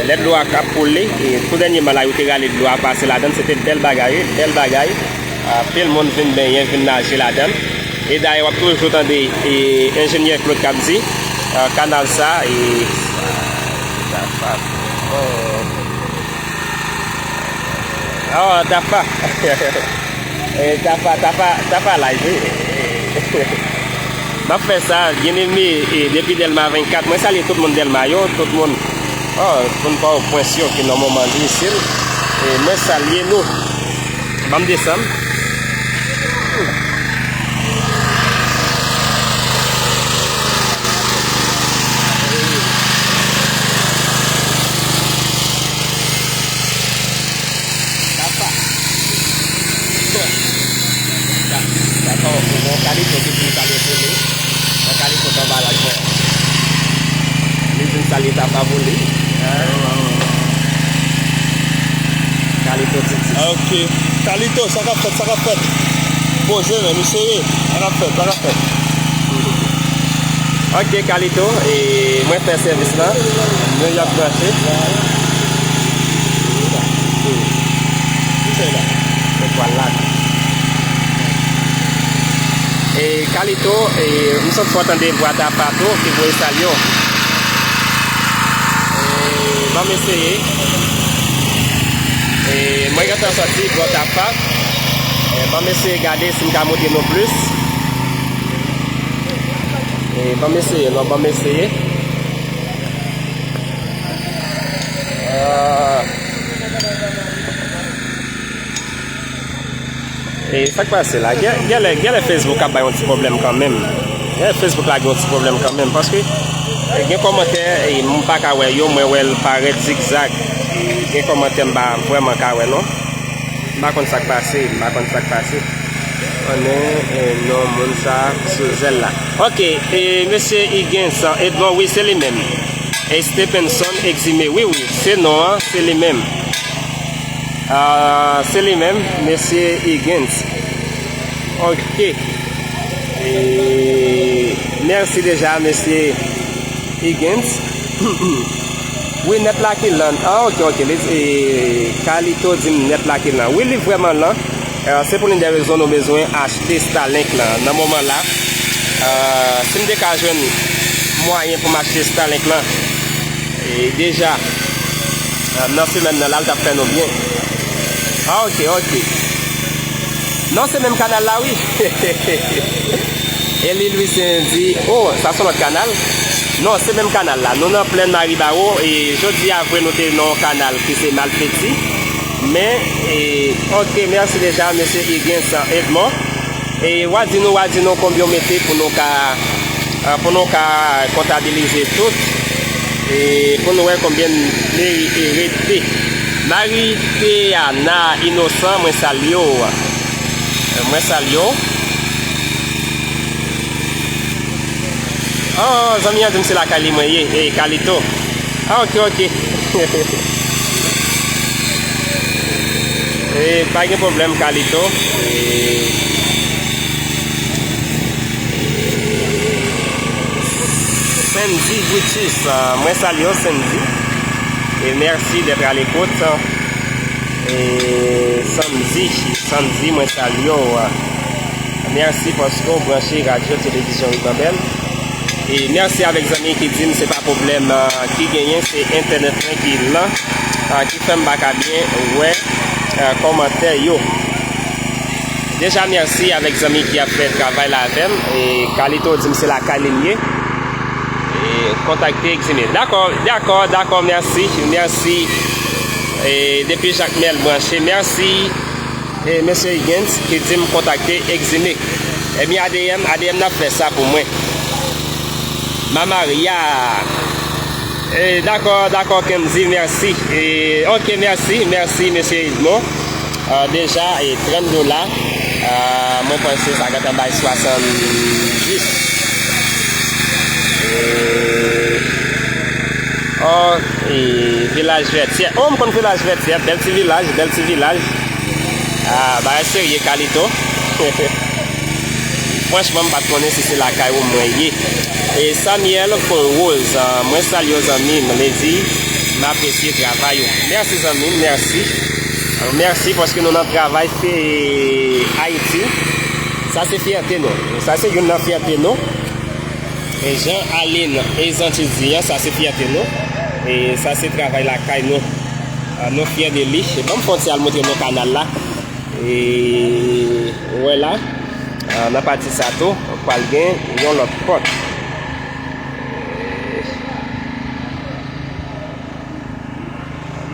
lè dlo a k ap koule, e tou dènyèman la, yo te rale dlo a pase ladan l, se te bèl bagay, wi, bèl bagay. Anpil moun vin benyen, vin naje ladan l. E dayè, w ap toujou tande, e, enjenyè Claude k ap di, e, kanal sa, e, Tafa. Oh. Oh, Tafa. E, Tafa, Tafa, Tafa live, wi. M ap fè sa, byeneme, e, depi Dèlma vennkat. Mwen salye tout moun Dèlma yo, tout moun, oh, moun Pòtoprens yo ki nan moman difisil. E mwen salye nou. Ban m desann. Tafa. Tafa, bon, kalite ki pou kalite li. Nan kalite anbalaj mwen. Li vin salye Tafa pou li. Kalito Titi. Ok. Kalito, sa k ap fèt, sa k ap fèt? Poze men, nou sere. Sa k ap fèt, sa k ap fèt? Ok, Kalito, e mwen fè sèvis lan. Men y ap branche. Ki fè la? Se twal la. E Kalito, e, m santi fò tande vwa Tafa tou, ki voye salye w. E, ban m eseye. E, mwen gentan sòti bò Tafa. E, ban m eseye gade si m ka montre nou plis. E, ban m eseye, non, ban m eseye. Ah. E sa k pase la? Gen, genlè, genlè Facebook ap bay yon ti pwoblèm kanmenm. Genlè Facebook la gen yon ti pwoblèm kanmenm, paske, e, gen kòmantè, e, m pa ka wè yo, mwen wè l parèt zigzag. E gen kòmantè m pa vrèman ka wè non. M pa konn sa k pase, m pa konn sa k pase. Konnen, e, non moun sa sou zèl la. Ok, e, mesye Higgins, Edmond, wi, se li menm. E Stephenson Eximé, wi, wi, se non an, se li menm. Ah, se li menm, mesye Higgins. Ok. E, mèsi deja, mesye Higgins. Wi, nèt la ki lan. Ah, ok, ok. Li, e, Kalito di m nèt la ki lan. Wi, li vrèman lan. E, se pou youn dè rezon nou bezwen achte Starlink lan. Nan moman la, e, si m te ka jwenn mwayen pou m achte Starlink lan, e, deja, e, nan semèn nan la, l t ap fè nou byen. Ah, ok, ok. Non, se menm kanal la, wi. Eli Louissaint di, oh, sa se lòt kanal. Non, se menm kanal la. Nou nan plèn Maribawo, e jodi a vre nou te nan yon kanal ki se Malfeti. Men, e, ok, mèsi deja, mesye Higgins Edmond. E w a di nou, w a di nou konbyen w mete pou nou ka, e, pou nou ka kontabilize tout. E pou nou wè konbyen meri e rete. Marie Teana Innocent, mwen salye w. Mwen salye w. Oh, zanmi an di m se lakay li mwen ye, e Kalito. Ah, ok, ok. E pa gen pwoblèm, Kalito. E Sandy Brutus, ah, mwen salye w, Sandy. E mèsi d'être à l'écoute. E Sandy, Sandy, mwen salye w. Mèsi paske w branche Radyo Televizyon Rimandèl. E mèsi avèk zanmi ki di m se pa pwoblèm, ah, ki genyen, se entènèt mwen ki lan, ah, ki fè m pa ka byen wè, ah, kòmantè yo. Deja, mèsi avèk zanmi ki ap fè travay la avè m. E Kalito di m se lakay li l ye. E kontakte Egzime. Dakò, dakò, dakò, mèsi, mèsi. E depi Jakmèl branche, mèsi. E mesye Higgins ki di m kontakte Egzime. Ebyen, A D M, A D M n ap fè sa pou mwen. Mamaria. E, dakò, dakò, Kendy, mèsi. E, ok, mèsi, mèsi, mesye Edmond. Ah, deja, e, trant dola. Ah, mwen panse sa gentan bay swasanndis. E, oh, e, Vilaj Vètyè. Oh, m konn Vilaj Vètyè. Bèl ti vilaj, bèl ti vilaj. Ah, bagay serye, Kalito. Franchman, m pa t konnen si se lakay ou mwen ye. E Samuel Fonrose, ah, mwen salye w, zanmi m. Lady, m apresye travay ou. Mèsi, zanmi m, mèsi. Ah, mèsi paske nou nan travay fè Ayiti. Sa se fyète nou. Sa se youn nan fyète nou. E jan Aline e Zanti di an, sa se fyète nou. E sa se travay lakay nou. Ah, nou fyè de li. E ban m fè yon ti al montre nou kanal la. E, ou wè la, ah, nan pati sa tou, pral gen yon lòt pòt.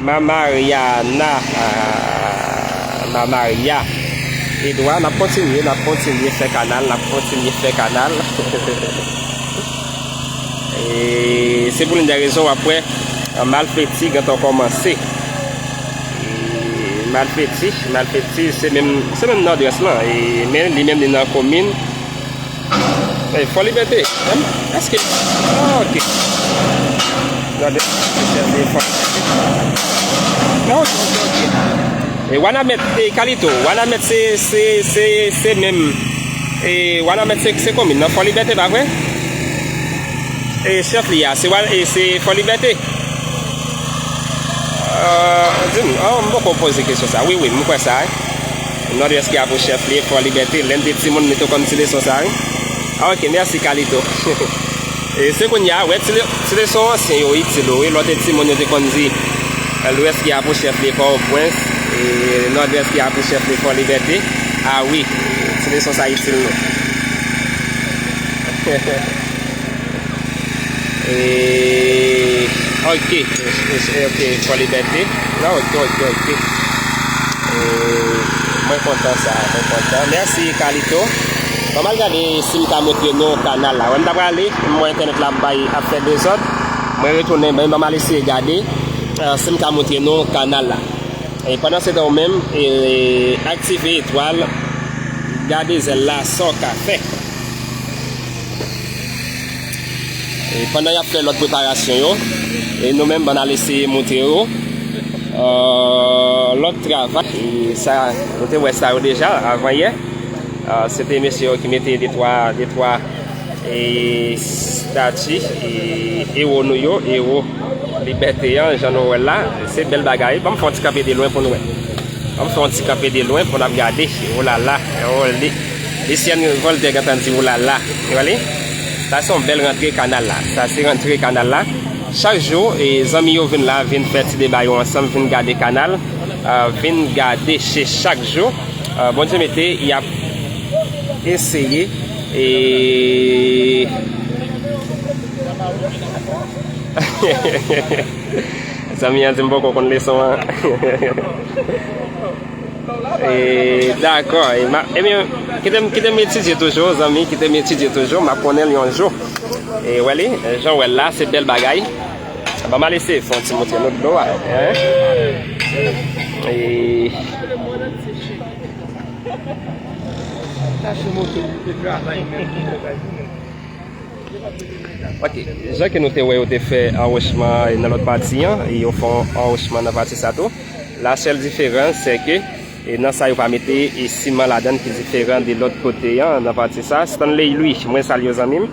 Mamariana, ah, Mamaria. Edwa, n ap kontinye, n ap kontinye fè kanal, n ap kontinye fè kanal. E se pou youn dè rezon w ap wè, ah, malfeti gentan kòmanse. E malfeti, malfeti, se menm, se menm Nòdwès lan. E, men li menm li nan komin. E, Fò Libète. Menm, èske, ah, ok. Nòdwès, se Fò Libète. Ah, ok, ok, ok. E Wanament, e Kalito, Wanament se, se, se, se menm. E Wanament se, se komin nan Fò Libète, pa vre? E chèf li a, se Wa-, e se Fò Libète. Ah, di m, ah, m poko poze kesyon sa. Wi, wi, m kwè sa, wi. Nòdwès ki a pou chèf li, Fò Libète. Lè n te timoun, nou te konn ti leson sa, wi. Ah, ok, mèsi, Kalito. E se kounye a, wè, ti le-, ti leson ansyen yo itil, wi. Lè w te timoun, yo te konn di, Lwès ki a pou chèf li, Pòtoprens. E Nòdwès ki a pou chèf li, Fò Libète. Ah, wi, ti leson sa itil nou. E, ok, e, e, ok, Fò Libète. Non, ok, ok, ok. E, mwen kontan sa, mwen kontan. Mèsi, Kalito. Ban m al gade si m ka montre nou kanal la. Wè, m ta prale, m wè entènèt la ap bay, ap fè dezòd. Mwen retounen, ban, ban m al eseye gade, eh, si m ka montre nou kanal la. E pandan se tan, ou menm, e, aktive etwal, gade zèl la, sa w ka fè. E pandan y ap fè lòt preparasyon yo, e nou menm, ban n al eseye montre yo, euh, lòt travay. E sa, nou te wè sa yo deja, avan yè. Euh, se te mesye yo ki mete de twa, de twa, e, estati, e, ewo nou yo, ewo Libète an, jan nou wè l la. Se bèl bagay. Ban m fè yon ti kanpe de lwen pou nou wè. Ban m fè yon ti kanpe de lwen pou n ap gade. Olala. Oh, li, Lucienne Voltaire gentan di olala. Ou wè li? Sa se yon bèl rantre kanal la. Sa se rantre kanal la. Chak jou, e, zanmi yo vin la, vin fè ti deba yo ansanm, vin gade kanal, ah, vin gade che chak jou. Ah, Bondye mete, y ap eseye, e, zanmi an di m poko konn leson an. E, dakò. E, ma, ebyen, kite m, kite m etidye toujou, zanmi, kite m etidye toujou. M ap konnen l yon jou. E, wè li, jan w wè l la, se bèl bagay. Ban m al eseye fè yon ti montre nou dlo a. Hein? E, Ok, jan ke nou te wè yo te fè anwochman nan lòt pati an, e yo fè yon anwochman nan pati sa tou. La sèl diferans, se ke, E nan sa yo pa mete e siman ladan ki diferan de lòt kote an, nan pati sa. Stanley Louis, mwen salye w zanmi m.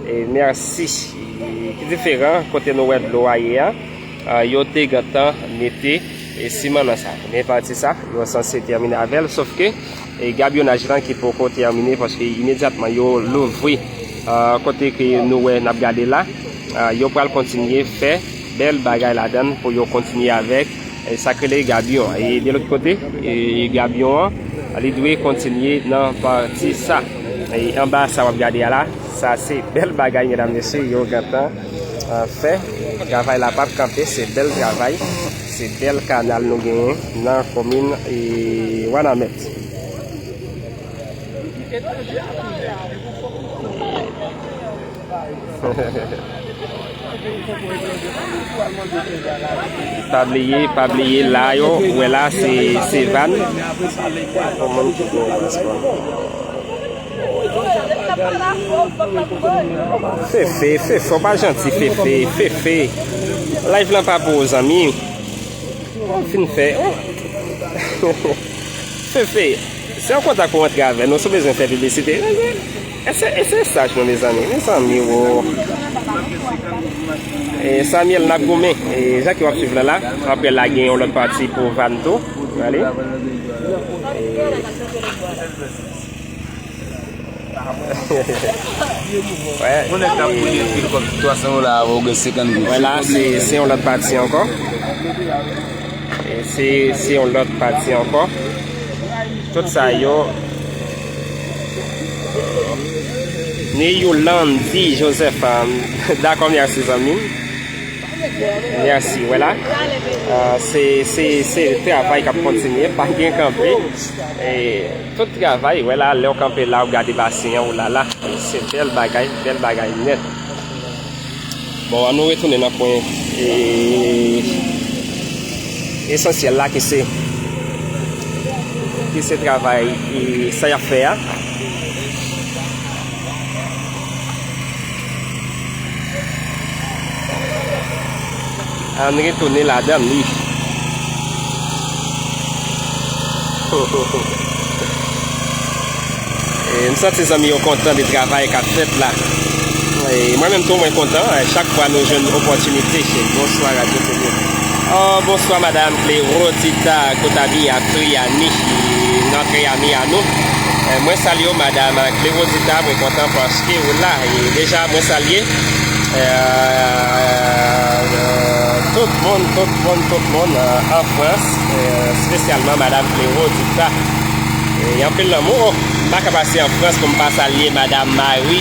E mèsi. E ki diferan kote nou wè dlo a ye a, a, yo te gentan mete e siman nan sa. Men pati sa, yo sanse tèmine avè l, sof ke e gabyonaj lan ki poko tèmine, paske imedyatman yo louvri, a, kote ke nou wè n ap gade la, a, yo pral kontinye fè bèl bagay ladan l pou yo kontinye avèk, e, sa k rele gabyon. E de lòt kote, e, gabyon an, li dwe kontinye nan pati sa. E anba sa w ap gade a la, sa se bèl bagay, medam, mesye, yo gentan, a, fè. Travay la p ap kanpe, se bèl travay. Se bèl kanal nou genyen nan komin, e, Wanament. Pa bliye, pa bliye la yo, wè la se, se van. Pou moun ki gen paspò. Fefe, Fefe, w pa janti, Fefe, Fefe. Live lan pa pou ou, zanmi. Ou fin fè. Fefe, se yon kontak pou antre avè nou, si w bezwen fè piblisite. E se, e se saj nou, mezanmi. Mezanmi, wo. E Samuel n ap goumen. E jan ke w ap swiv la la, apre la gen yon lòt pati pou van tou. Ale. E Wè. Yon nèg k ap boule pil kòb, twa san dola avè w gen senkant goud. Wè la, se, se yon lòt pati ankò. E se, se yon lòt pati ankò. Tout sa yo. Ni Yolandi Joseph, um, dakò, mèsi zanmi m. Mèsi, wè la. Ah, se, se, se travay k ap kontinye, pa gen kanpe. E, tout travay, wè la, lè w kanpe la, w gade basen an, olala. Se bèl bagay, bèl bagay nèt. Bon, an nou retounen nan pwen, e, esansyèl la, ki se, ki se travay, e, sa y ap fè a. Ann retounen ladan li. E, m santi zanmi yo kontan de travay k ap fèt la. E, mwen menm tou, mwen kontan, e, chak fwa nou jwenn opòtinite. Bonswa, Radyo Seni. Oh, bonswa, madam Clérodita Kotabi a Triani, nan Triani a nou. Eh, mwen salye w, madam Clérodita, mwen kontan paske w la. E deja, mwen salye, eh, tout moun, tout moun, tout moun, eh, an Frans, eh, espesyalman madam Clérodita. E anpil lanmou. Oh, m pa ka pase an Frans pou m pa salye madam Marie.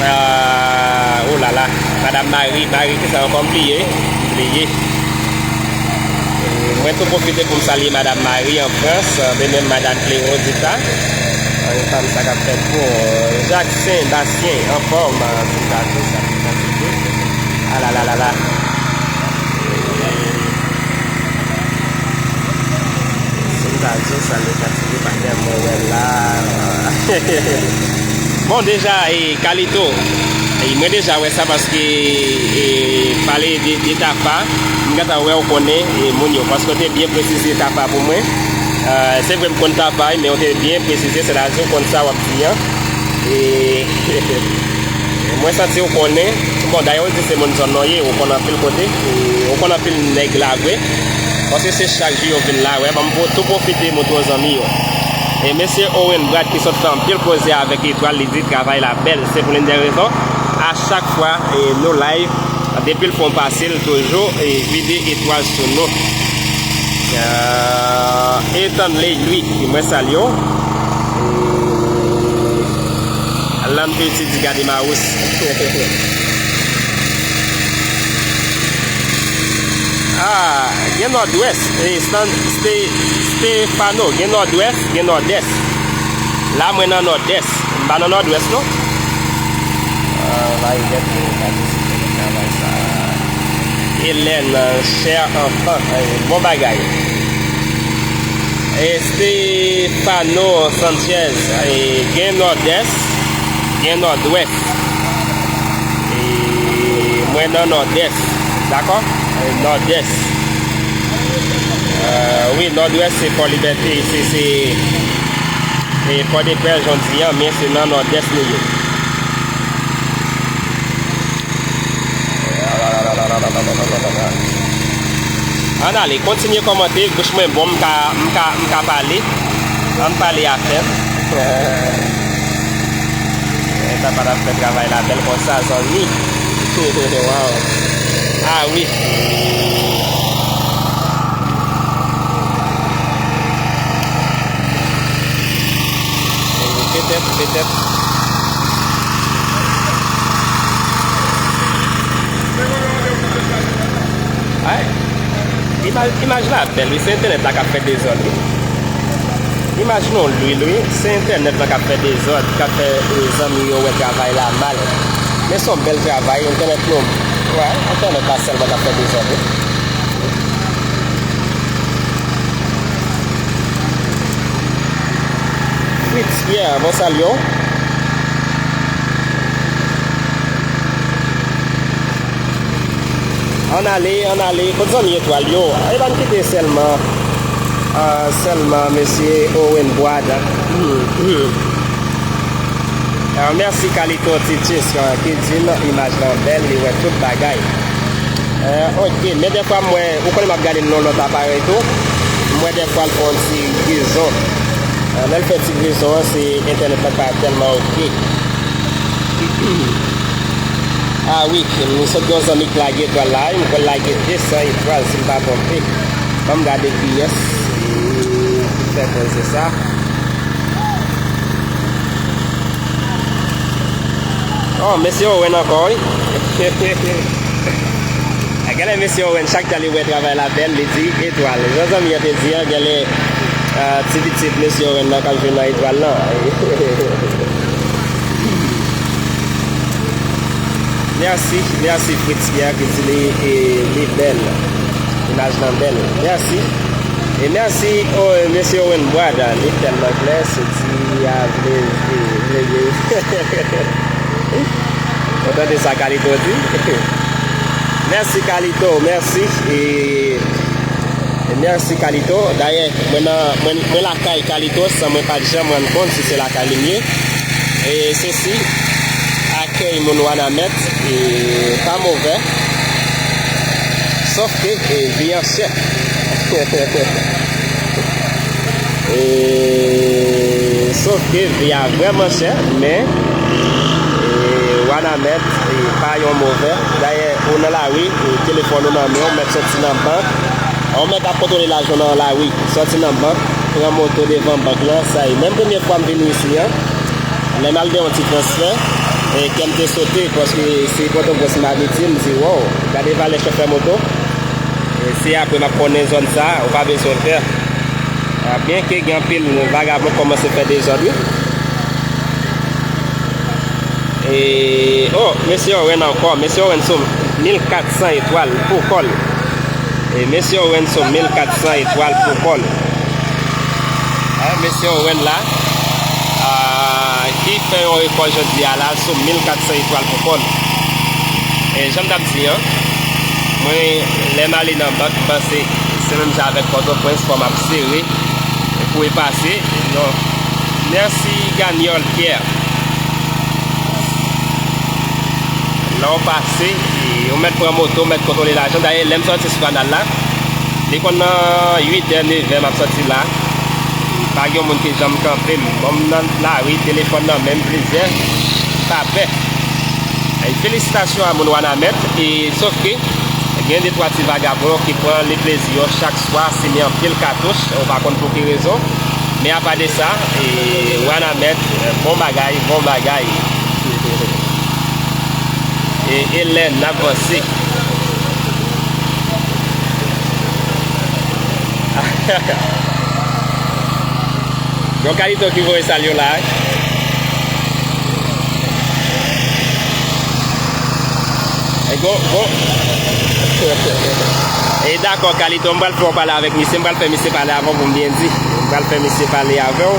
Ah, oh la la, madam Marie, Marie, kisa ankò m bliye? M bliye. E, mwen tou pwofite pou m salye Madam Marie an Frans, de menm Madam Clérodita. Yon fanm sa k ap fèt bon. Jackson Bastien, anfòm, si m ta di w, salye kantite. Alalalala. Si m ta di w, salye kantite, patnè, mwen wè la. Bon, deja, e, Kalito, e, mwen deja wè sa paske, e, pale de, de Tafa, m gentan wè w konnen, e, moun yo, paske w te byen presize Tafa pou mwen. E, se vre m konn Tafa, men w te byen presize, sètadi w konn sa w ap di an. E, mwen santi w konnen, bon, dayè w di se moun zòn nan w ye, w konn anpil kote, e, w konn anpil nèg la vre. Paske se chak jou yo vin la, wè, ban m tou pwofite montre w zanmi yo. E mesye Owen Brad ki sot fè anpil koze avèk Etwal, li di travay la bèl. Se pou l'une des raisons, a chak fwa, e, nou live, depi l fè yon pase, l toujou, e, vide etwal sou nou. Ah, Ethan Ley, Louis, mwen salye w. E, Alan Petit di gade Maus. Ah, gen Nòdwès, e, Stan-, Ste-, Stefano, gen Nòdwès, gen Nòdès. La, mwen nan Nòdès. M pa nan Nòdwès, non. Ah, Marie Beth, mwen pa disipline travay sa. Hélène, chè anfan, eh, bon bagay. Estefano Sanchez, eh, gen Nòdès, gen Nòdwès. E mwen nan Nòdès, dakò? Eh, Nòdès. Wi, Nòdwès se Fò Libète, se, se, e Pòdeprens, jan w di an, men se nan Nòdès nou ye. Ann ale, kontinye kòmante, bouch mwen bon, m ka, m ka, m ka pale. Ann pale afè m. E papa t ap fè travay la bèl konsa, zanmi. Waw. Ah wi. Petèt, petèt. Ay, imaj, imaj la bèl wi, se entènèt la k ap fè dezòd wi. Imaj nou lwil wi, se entènèt la k ap fè dezòd, k ap fè, e, zanmi yo wè travay la mal. Men se yon bèl travay, entènèt nou, wè, entènèt la sèlman k ap fè dezòd wi. Fritz Pierre, mwen salye w. Ann ale, ann ale. Kot zanmi etwal yo? E pa n kite sèlman, ah, sèlman mesye Owen Boada. Ah, mèsi Kalito Titus, ah, ki di n imaj lan bèl, li wè tout bagay. Eh, ok, men dèfwa m wè, ou konnen m ap gade l nan lòt aparèy tou. M wè dèfwa l fè yon ti grizon. Eh, lè l fè ti grizon an, se entènèt la pa tèlman ok. Ah wi, m sot gen yon zanmi k lage etwal la, m kwè l lage de san etwal, si m pa twonpe. Ban m gade kiyès ki fè koze sa. Oh, mesye Owen ankò, wi. Genlè mesye Owen, chak tan li wè travay la bèl, li di etwal. Jan zanmi an te di an, genlè, ah, ti pitit mesye Owen nan k ap jwe nan etwal lan. Mèsi, mèsi Fritz Pierre ki di li, e, li bèl. Imaj lan bèl. Mèsi. E mèsi, o, mesye Owen Boada, li tèlman klè, se di a vle, e, vle gen. Ou tande sa Kalito di? Mèsi Kalito, mèsi. E, e mèsi Kalito. Dayè, mwen nan, mwen, mwen lakay Kalito, san mwen pa t janm rann kont si se lakay li m ye. E se si, akèy moun Wanament, e, pa movè. Sòf ke, e, vi an chè. E, sòf ke vi a vrèman chè, men, e, Wanament, e, pa yon movè. Dayè, ou nan lari, e, telefòn ou nan men w, ou mèt soti nan bank. Ou mèt ap kontwole lajan w nan lari, soti nan bank, pran moto devan bank lan, sa e. Menm premye fwa m vin isi an, lè m al gen yon ti transfè, e, kè m te sote, paske se Pòtoprens m abitye, m di, wow, gade valè chofè moto. E se apre m ap konnen zòn sa, ou pa bezwen pè. A, byenke gen anpil vagabon k kòmanse fè dezòd, wi. E, o, mesye Owen ankò, mesye Owen sou mil kat san etwal pou kò l. E mesye Owen sou mil kat san etwal pou kò l. A, mesye Owen la, a, ki fè yon rekò jodi a la sou mil kat san etwal pou kò l. E jan m t ap di an, mwen, lè m ale nan bank, m panse se menm jan avèk Pòtoprens, fò m ap sere pou e pase. Non. Mèsi, Ganyòl Pierre. Lè w pase, e, ou mèt pran moto, ou mèt kontwole lajan. Dayè, lè m sòti sou kanal la, li konn nan uit è, nèf è m ap sòti la. Pa gen yon moun ki janm kanpe m. Bon, m nan lari, telefòn nan men m, plizyè, pa pè. E felisitasyon a moun Wanament, e, sòf ke gen de twa ti vagabon ki pran le plezi yo chak swa simen anpil katouch, ou pa konn pou ki rezon. Men apa de sa, e, Wanament, bon bagay, bon bagay. E, e lè n ap vanse. Yon Kalito ki voye salyo la, wi. E go, go. E dakò, Kalito, m pral fè w pale avèk misye, m pral fè misye pale avè w pou m byen di. M pral fè misye pale avè w.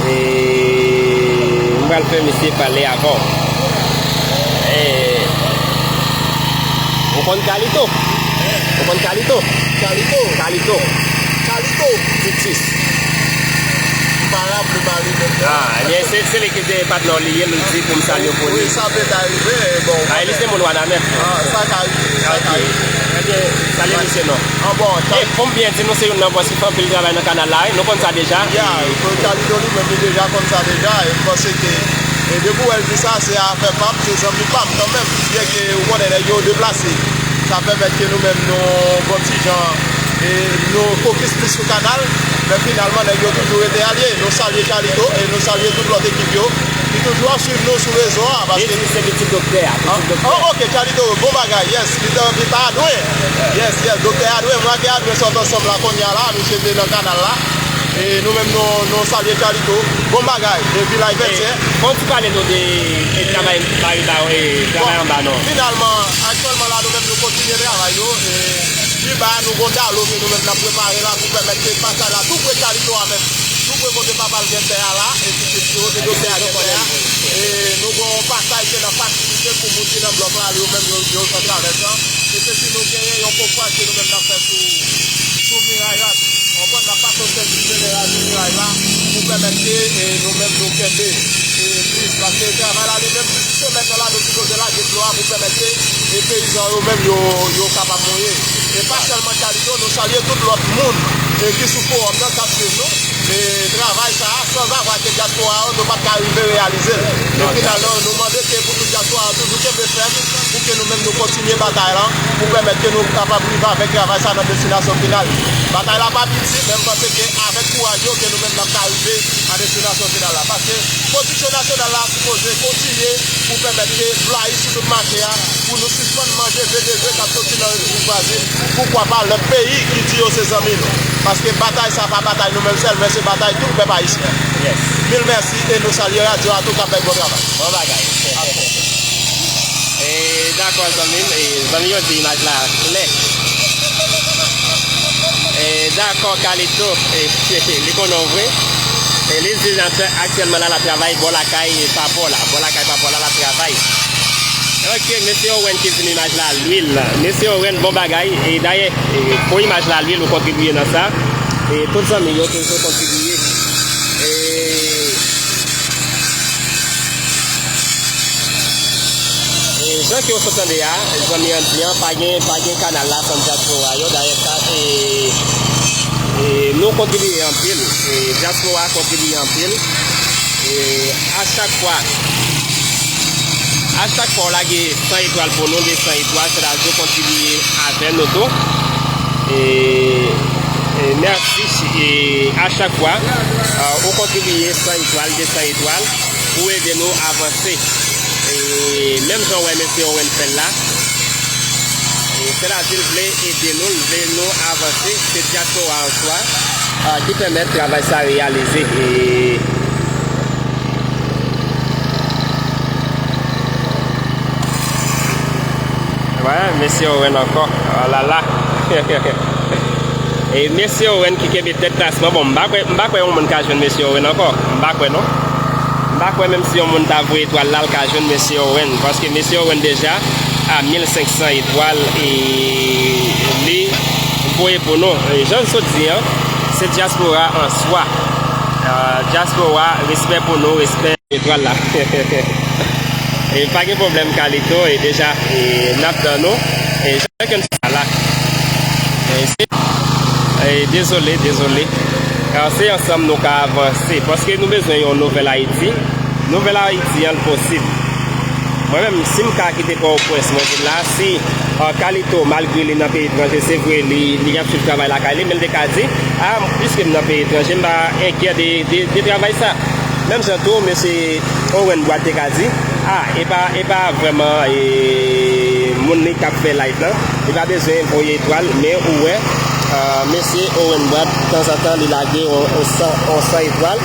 E m pral fè misye pale avè w. E, ou konn Kalito? Ou konn Kalito? Kalito. Kalito. Kalito. Titus. M pa raple pa li menm non. Ah, ebyen, se, se li ki se patnè w li ye, m di pou m salye w pou li. Wi, sa pèt arive, bon. Ah, li se moun Wanament. Ah, sa ka rive, sa ka rive. Ebyen, salye misye non. Ah, bon, e, pou m byen di nou, se youn nan bòs ki fè anpil travay nan kanal la, wi. Nou konn sa deja. Ya, Kalito li menm, li deja konn sa deja, e m panse ke, e depi w wè l di sa, se afè pa m, se zanmi pa m kanmenm. Byen ke, ou konnen, nèg yo deplase. Sa pèmèt ke nou menm, nou, bon ti jan, e nou fokis plis sou kanal, men finalman, nèg yo toujou rete alye. Nou salye Kalito e nou salye tout lòt ekip yo ki toujou ap swiv nou sou rezo a, paske se pitit doktè a, pitit doktè a. Oh, ok, Kalito, bon bagay, yes, li ta, li ta Adwen. Yes, yes, doktè Adwen, mwen ak Adwen sot ansanm la kounye a la, misye te nan kanal la. E nou menm, nou, nou salye Kalito. Bon bagay, e Vilaj vennsenk. Fò w ti pale nou de, de travay Mari Baron, e travay anba non. Finalman, aktyèlman la, nou menm, nou kontinye travay yo. E pi ba, nou gon dalo ke nou menm n ap prepare la pou pèmèt ke pasaj la tou pre Kalito a menm. Tou pre kote papa l gen tè a la, e pitit yo, se doktè a gen tè a. E nou gon pasaj ke n ap fasilite pou moun ki nan blòk la, yo menm yo, yo fè travès lan. E se si nou genyen yon konfrans ke nou menm n ap fè sou, sou miray la tou. Konprann, n ap pase yon sèvis jeneral sou miray la pou pèmèt ke, e, nou menm nou kenbe, e, plis. Paske travay la li menm, semèn nan la, nou sipoze lage dlo a pou pèmèt ke, e, peyizan yo menm yo, yo kapab monye. E pa sèlman Kalito, nou salye tout lòt moun, e, ki sou fowòm nan k ap swiv nou. E travay sa a, sanzava ke dyaspora yo, nou pa t ka rive reyalize l. Men finalman, nou mande ke pou tout dyaspora yo toujou kenbe fèm, pou ke nou menm nou kontinye batay lan, pou pèmèt ke nou kapab rive avèk travay sa a nan destinasyon final. Batay la pa piti, men m panse ke avèk kouraj yo, ke nou menm n ap ka rive a destinasyon final la. Paske pwodiksyon nasyonal la sipoze kontinye pou pèmèt ke blayi sou tout mache a, pou nou sispann manje V D V k ap soti nan Repiblik Vwazin, poukwa pa lòt peyi ki di yo se zanmi nou. Paske batay sa pa batay nou menm sèl, men se batay tout pèp ayisyen. Yes. Mil mèsi e nou salye radyo a tou k ap fè bon travay. Bon bagay. E, dakò, zanmi m. E, zanmi yo di imaj la klè. E, dakò, Kalito. E, li konnen w vre. E, li di aktyèlman la, l ap travay bò lakay papa w la. Bò lakay papa w la, l ap travay. Ok, mesye Owen ki di imaj la lwil. Mesye Owen, bon bagay. E, dayè, e, pou imaj la lwil, ou kontribiye nan sa. E, tout zanmi yo toujou kontribiye. E, E, jan ke w sot tande a, zanmi an di an, pa gen, pa gen kanal la san dyaspora yo. Dayè, sa, e, e, nou kontribiye anpil. E, dyaspora kontribiye anpil. E, a chak fwa, a chak fwa w lage san etwal pou nou, de san etwal, sètadi w kontribiye avè nou tou. E, e, mèsi, e, a chak fwa, e, ou kontribiye san etwal, de san etwal, ou ede nou avanse. E, menm jan w wè mesye Owen fè l la, e, sètadi l vle ede nou, l vle nou avanse, se dyaspora an swa, e, ki pèmèt travay sa reyalize. E, Wè, mesye Owen ankò. Alala. E mesye Owen ki kenbe tèt klasman. Bon, m pa kwè, m pa kwè yon moun ka jwenn mesye Owen ankò. M pa kwè non. M pa kwè menm si yon moun ta voye etwal la, l ka jwenn mesye Owen. Paske mesye Owen deja a mil senk san etwal e li voye pou nou. E jan l sot di an, se dyaspora an swa. E, dyaspora, respè pou nou, respè. Etwal la. E pa gen pwoblèm, Kalito, e deja, e n ap dan nou. E jan ke m di sa la. E se, e dezole, dezole. Kar se ansanm nou ka avanse. Paske nou bezwen yon nouvèl Ayiti. Nouvèl Ayiti an, l posib. Mwen menm, si m ka kite Pòtoprens, mwen vin la, si, e, Kalito, malgre li nan peyi etranje, se vre, li, li ap swiv travay lakay li, men l te ka di, a, piske m nan peyi etranje, m pa enkyè de, de, de travay sa. Menm jan tou, mesye Owen Boit te ka di, a, e pa, e pa vrèman, e, moun li k ap fè live lan, li pa bezwen voye etwal, men ou wè, e, mesye Owen Boit, tanzantan, li lage on, on san, on san etwal,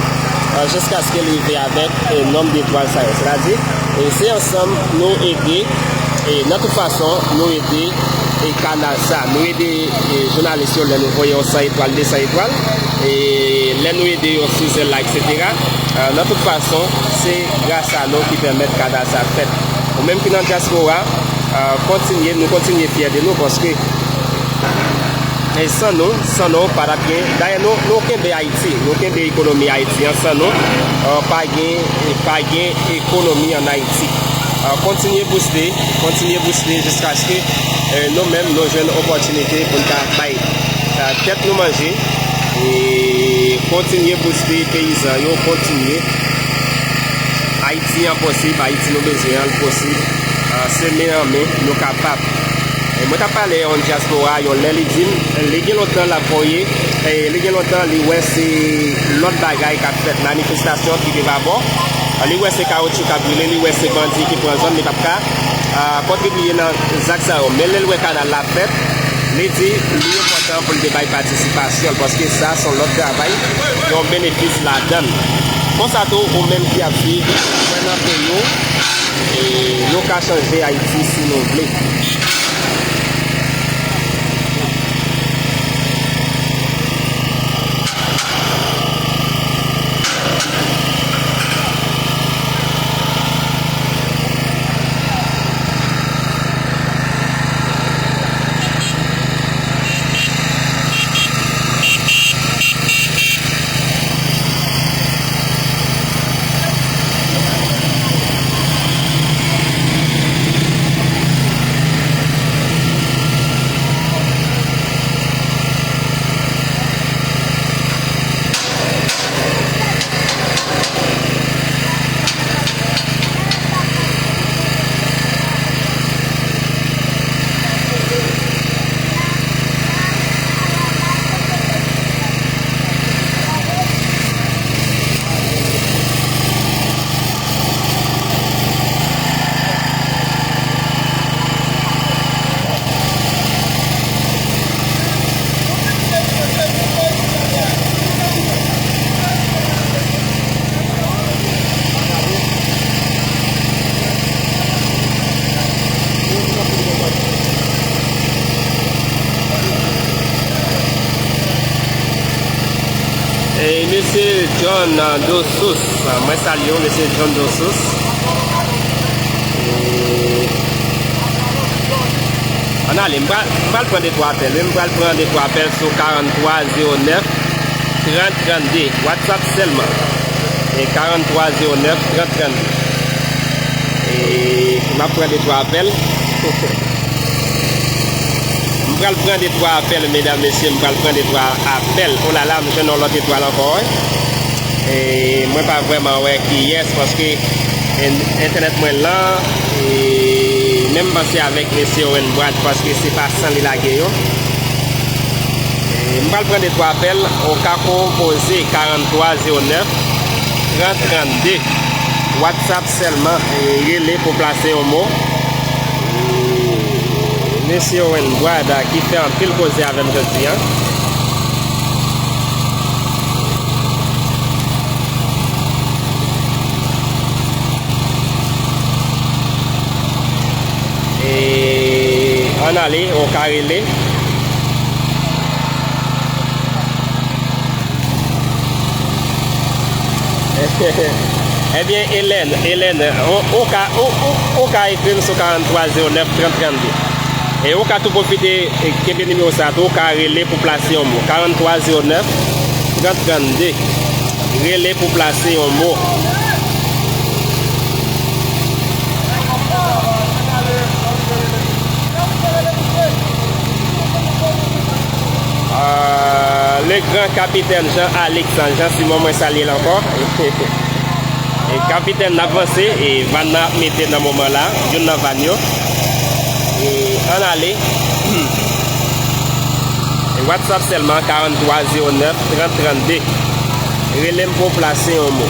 e, jiskaske li rive avèk, e, nonb de etwal sa yo. Sètadi, e, se ansanm nou ede, e, nan tout fason, nou ede, e, kanal sa. Nou ede, e, jounalis yo lè nou voye yon san etwal, de san etwal. E lè nou ede yo sou Zelle la, etsetera. E, nan tout fason, se gras a nou ki pèmèt kanal sa fèt. Ou menm ki nan dyaspora, e, kontinye, nou kontinye fyè de nou paske E san nou, san nou, pa t ap gen. Dayè, nou, nou kenbe Ayiti, nou kenbe ekonomi Ayiti an. San nou, eh, pa gen, pa gen ekonomi ann Ayiti. Eh, kontinye bouste, kontinye bouste jiskaske, eh, nou menm nou jwenn opòtinite pou n ka bay, eh, tèt nou manje. E kontinye bouste peyizan yo, kontinye. Ayiti an posib, Ayiti nou bezwen an, l posib. Eh, se men an men, nou kapab. E mwen t ap pale a yon dyaspora, yon lè li di m, li gen lontan l ap voye, e li gen lontan li wè se lòt bagay k ap fèt, manifestasyon ki te pa bon. Li wè se kawotchou k ap brile, li wè se bandi ki pran zòn, li p ap ka, a, kontribiye nan zak sa yo. Men lè l wè kanal la fèt, li di li enpòtan pou l te bay patisipasyon l, paske sa se yon lòt travay, yon benefis ladan l. Konsa tou, ou menm ki ap swiv, kwè nan peyi w, e nou ka chanje Ayiti si nou vle. E mesye John Dosous, mwen salye w, mesye John Dosous. E, ann ale, m pral, m pral pran de twa apèl, wi, m pral pran de twa apèl sou karant twa zewo nèf trant trannde, WhatsApp sèlman. E karant twa zewo nèf trant trannde. E m ap pran de twa apèl. M pral pran de twa apèl, medam, mesye, m pral pran de twa apèl. O la la, m jwenn yon lòt etwal ankò, wi. E mwen pa vrèman wè kiyès, paske en-, entènèt mwen lan, e menm panse avèk mesye Owen Brad, paske se pa san li lage yo. E m pral pran de twa apèl, ou ka konpoze karant twa zewo nèf trant trannde. WhatsApp sèlman, e rele pou plase yon mo. E mesye Owen Brad ki fè anpil koze avè m jodi a. E ann ale, ou ka rele. Ebyen, Hélène, Hélène, ou, ou ka, ou, ou, ou ka ekri m sou karant twa zewo nèf trant trannde. E ou ka tou pwofite, e, kenbe nimewo sa a tou, ou ka rele pou plase yon mo. Karant twa zewo nèf trant trannde. Rele pou plase yon mo. Ah, le gran kapitèn Jean Alex, Jean Simon, mwen salye l ankò. E kapitèn n ap vanse, e van nan ap mete nan moman la, youn nan van yo. E ann ale. E WhatsApp sèlman, karant twa zewo nèf trant trannde. Rele m pou w plase yon mo.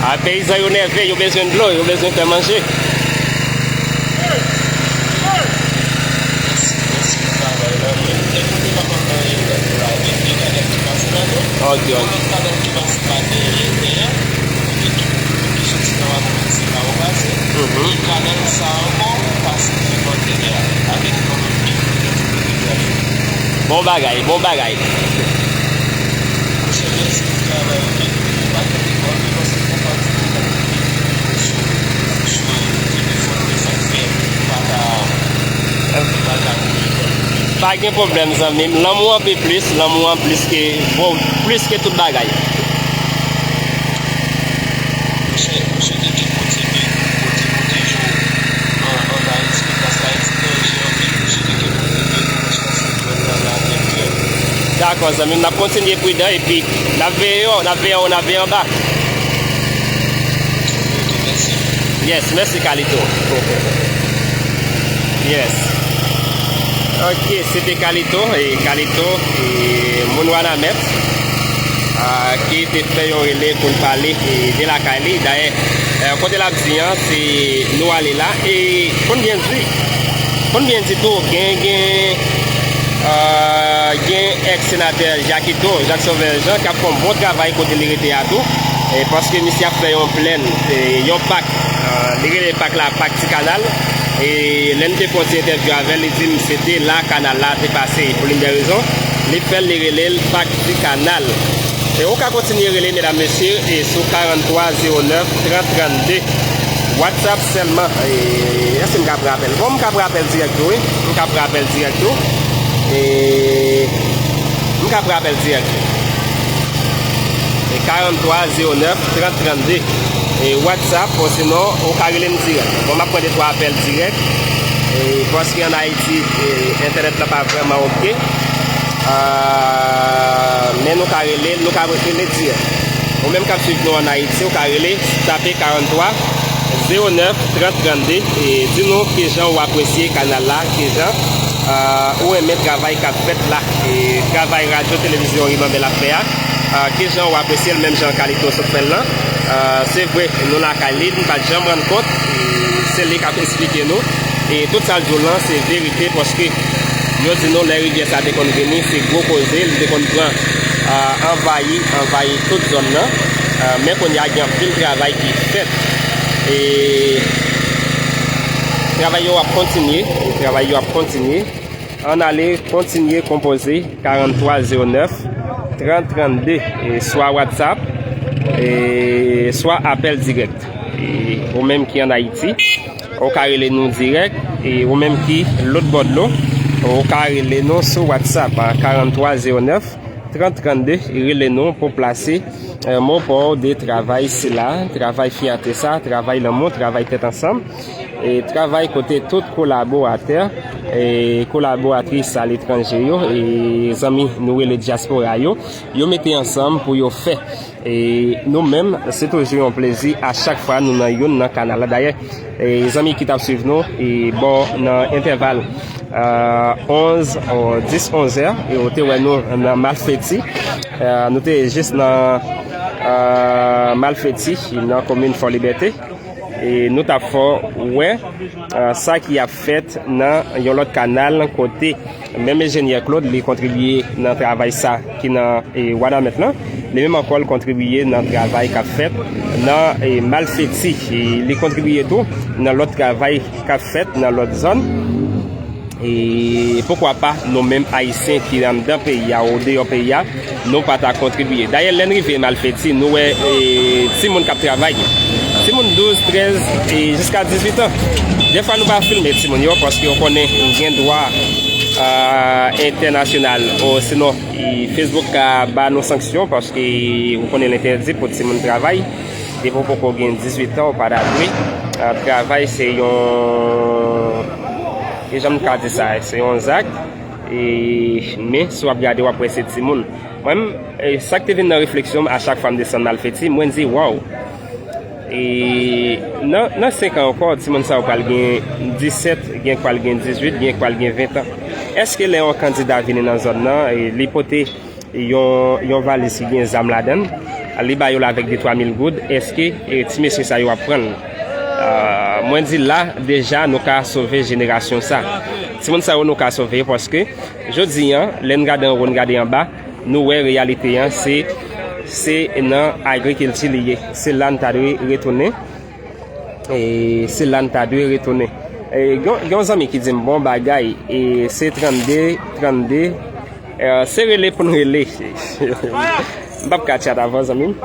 A, peyizan yo nève, yo bezwen dlo, yo bezwen fè manje. Mèsi, mèsi pou travay la. Mwen, de kote m ap antann la, gen de kanal ki pase la tou. Ok, ok. Yon lòt kanal ki pase pa dèyè tè a, kote tout moun ki soti nan Wamonit se la yo pase. Mhm. E kanal sa a ankò pase devan tè a, avèk yon lòt ki vin nan tout kote. Bon bagay, bon bagay. Monchè, mèsi pou travay ou fè. Ou pa tande kòb li paske ou pa di li nan sou, sou telefòn, men sa k fè ou pa ka, ou pa ka koute kòb li. Pa gen pwoblèm, zanmi m. Lanmou an pi plis, lanmou an plis ke, bon, plis ke tout bagay. Monchè, m swete ke Bondye beni w, Bondye pwoteje w an, ann Ayiti, paske Ayiti danje anpil. M swete ke Bondye beni w, paske w ap fè yon travay avèk kè. Dakò, zanmi m, n ap kontinye pridan epi n ap veye w, n ap veye w, n ap veye anba. Ok, mèsi. Yes, mèsi Kalito. Yes. Ok, se te Kalito, e Kalito, e moun Wanament, a, ki te fè yon rele pou l pale, e, de lakay li. Dayè, e, kote l ap di an, se nou ale la. E konn byen di, konn byen di tou, gen, gen, e, gen èks senatè Jakito, Jacques Sauveur Jean, k ap fè yon bon travay kote li rete a tou. E paske misye ap fè yon plèn, e, yon pak, e, li rele pak la, pak Ti Kanal. E lè n te fè yon ti entèvyou avè l, li di m se te la kanal la te pase. Pou youn dè rezon, li fè l, li rele l pak Ti Kanal. E ou ka kontinye rele, medam, mesye, e sou karant twa zewo nèf trant trannde. WhatsApp sèlman. E, èske m ka pran apèl? Bon, m ka pran apèl dirèk tou, wi. M ka pran apèl dirèk tou. E, m ka pran apèl dirèk tou. E karant twa zewo nèf trant trannde. E WhatsApp, osinon, ou ka rele m dirèk. Bon, m ap pran de twa apèl dirèk. E, paske ann Ayiti, e, entènèt la pa vrèman ok. A, men nou ka rele, nou ka rele dirèk. Ou menm k ap swiv nou ann Ayiti, ou ka rele, tape karant twa zewo nèf trant trannde, e di nou kijan ou apresye kanal la, kijan, euh, ou renmen travay k ap fèt la, e travay radyo televizyon Rimòbèl ap fè a, euh, kijan ou apresye l menm jan Carlito sot fè l lan. Euh, se vre, nou lakay li, nou pa t janm rann kont, e se li k ap esplike nou. E tout sa l di w lan, se verite, paske yo di nou lè rivyè sa te konn vini, se gwo koze, li te konn pran, euh, anvayi, anvayi tout zòn nan. Euh, men kounye a, gen anpil travay ki fèt. E travay yo ap kontinye, e travay yo ap kontinye. Ann ale kontinye konpoze karant twa zewo nèf trant trannde, e swa WhatsApp, e swa apèl dirèk. E ou menm ki ann Ayiti, ou ka rele nou dirèk, e ou menm ki lòt bò dlo, ou ka rele nou sou WhatsApp a karant twa zewo nèf trant trannde, rele nou pou plase, eh, mo pa w de travay sila, travay fyète sa, travay lanmou, travay tèt ansanm, e travay kote tout kolaboratè, e kolaboratris aletranje yo, e zanmi nou rele dyaspora yo, yo mete ansanm pou yo fè. E nou menm, se toujou yon plezi a chak fwa nou nan youn nan kanal la. Dayè, e zanmi ki t ap swiv nou, e bò nan entèval, euh, onz, euh, dis, onz è, e ou te wè nou nan Malfeti. Euh, nou te jis nan, euh, Malfeti, nan komin Fò Libète. E nou t ap fè w wè, euh, sa ki ap fèt nan yon lòt kanal kote menm enjenyè Claude, li kontribye nan travay sa ki nan, e, Wanament lan. Li menm ankò, li kontribye nan travay k ap fèt nan, e, Malfeti. E li kontribye tou nan lòt travay k ap fèt nan lòt zòn. E poukwa pa nou menm Ayisyen ki anndan peyi a ou deyò peyi a, nou pa ta kontribye. Dayè, lè n rive Malfeti, nou wè, e, timoun k ap travay. Timoun douz, trèz e jiska dizuit an. Dèfwa nou pa filme timoun yo, paske w konnen gen dwa, a, entènasyonal, osinon, e, Facebook ka ba nou sanksyon, paske w konnen l entèdi pou timoun travay. Depi w poko gen dizuit an, ou pa ta dwe, a, travay. Se yon, e jan m ka di sa, se yon zak. E, men, si w ap gade, w ap wè se timoun. Mwen menm, e, sa k te vin nan refleksyon m, a chak fwa m desann Malfeti, mwen di, waw. E, nan, nan senk an ankò, timoun sa yo pral gen disèt, gen k pral gen dizuit, gen k pral gen ven an. Èske lè yon kandida vini nan zòn nan, e, li pote yon, yon valiz ki gen zam ladan l, li ba yo l avèk de twa mil goud, èske, e, ti mesye sa yo ap pran l? A, mwen di la, deja, nou ka sove jenerasyon sa. Timoun sa yo, nou ka sove yo, paske jodi a, lè n gade anwo, n gade anba, nou wè reyalite a, se, se nan agrikilti li ye. Se la n ta dwe retounen. E se la n ta dwe retounen. E gen, gen yon zanmi ki di m bon bagay, e se trannde, trannde, e, se rele pou n rele. M p ap ka tchat avè w, zanmi m.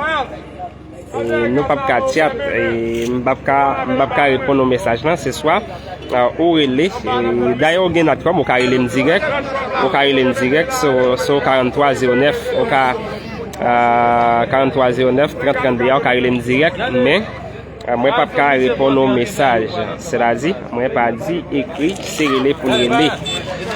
E, nou p ap ka tchat, e, m p ap ka, m p ap ka reponn ou mesaj lan, se swa, a, ou rele, e, dayè ou gen natcom, ou ka rele m dirèk, ou ka rele m dirèk, sou, sou karant twa zewo nèf, ou ka, a, karant twa zewo nèf trant trannde a, ou ka rele m dirèk, men, a, mwen p ap ka reponn ou mesaj, sètadi, mwen pa di ekri, se rele pou n rele.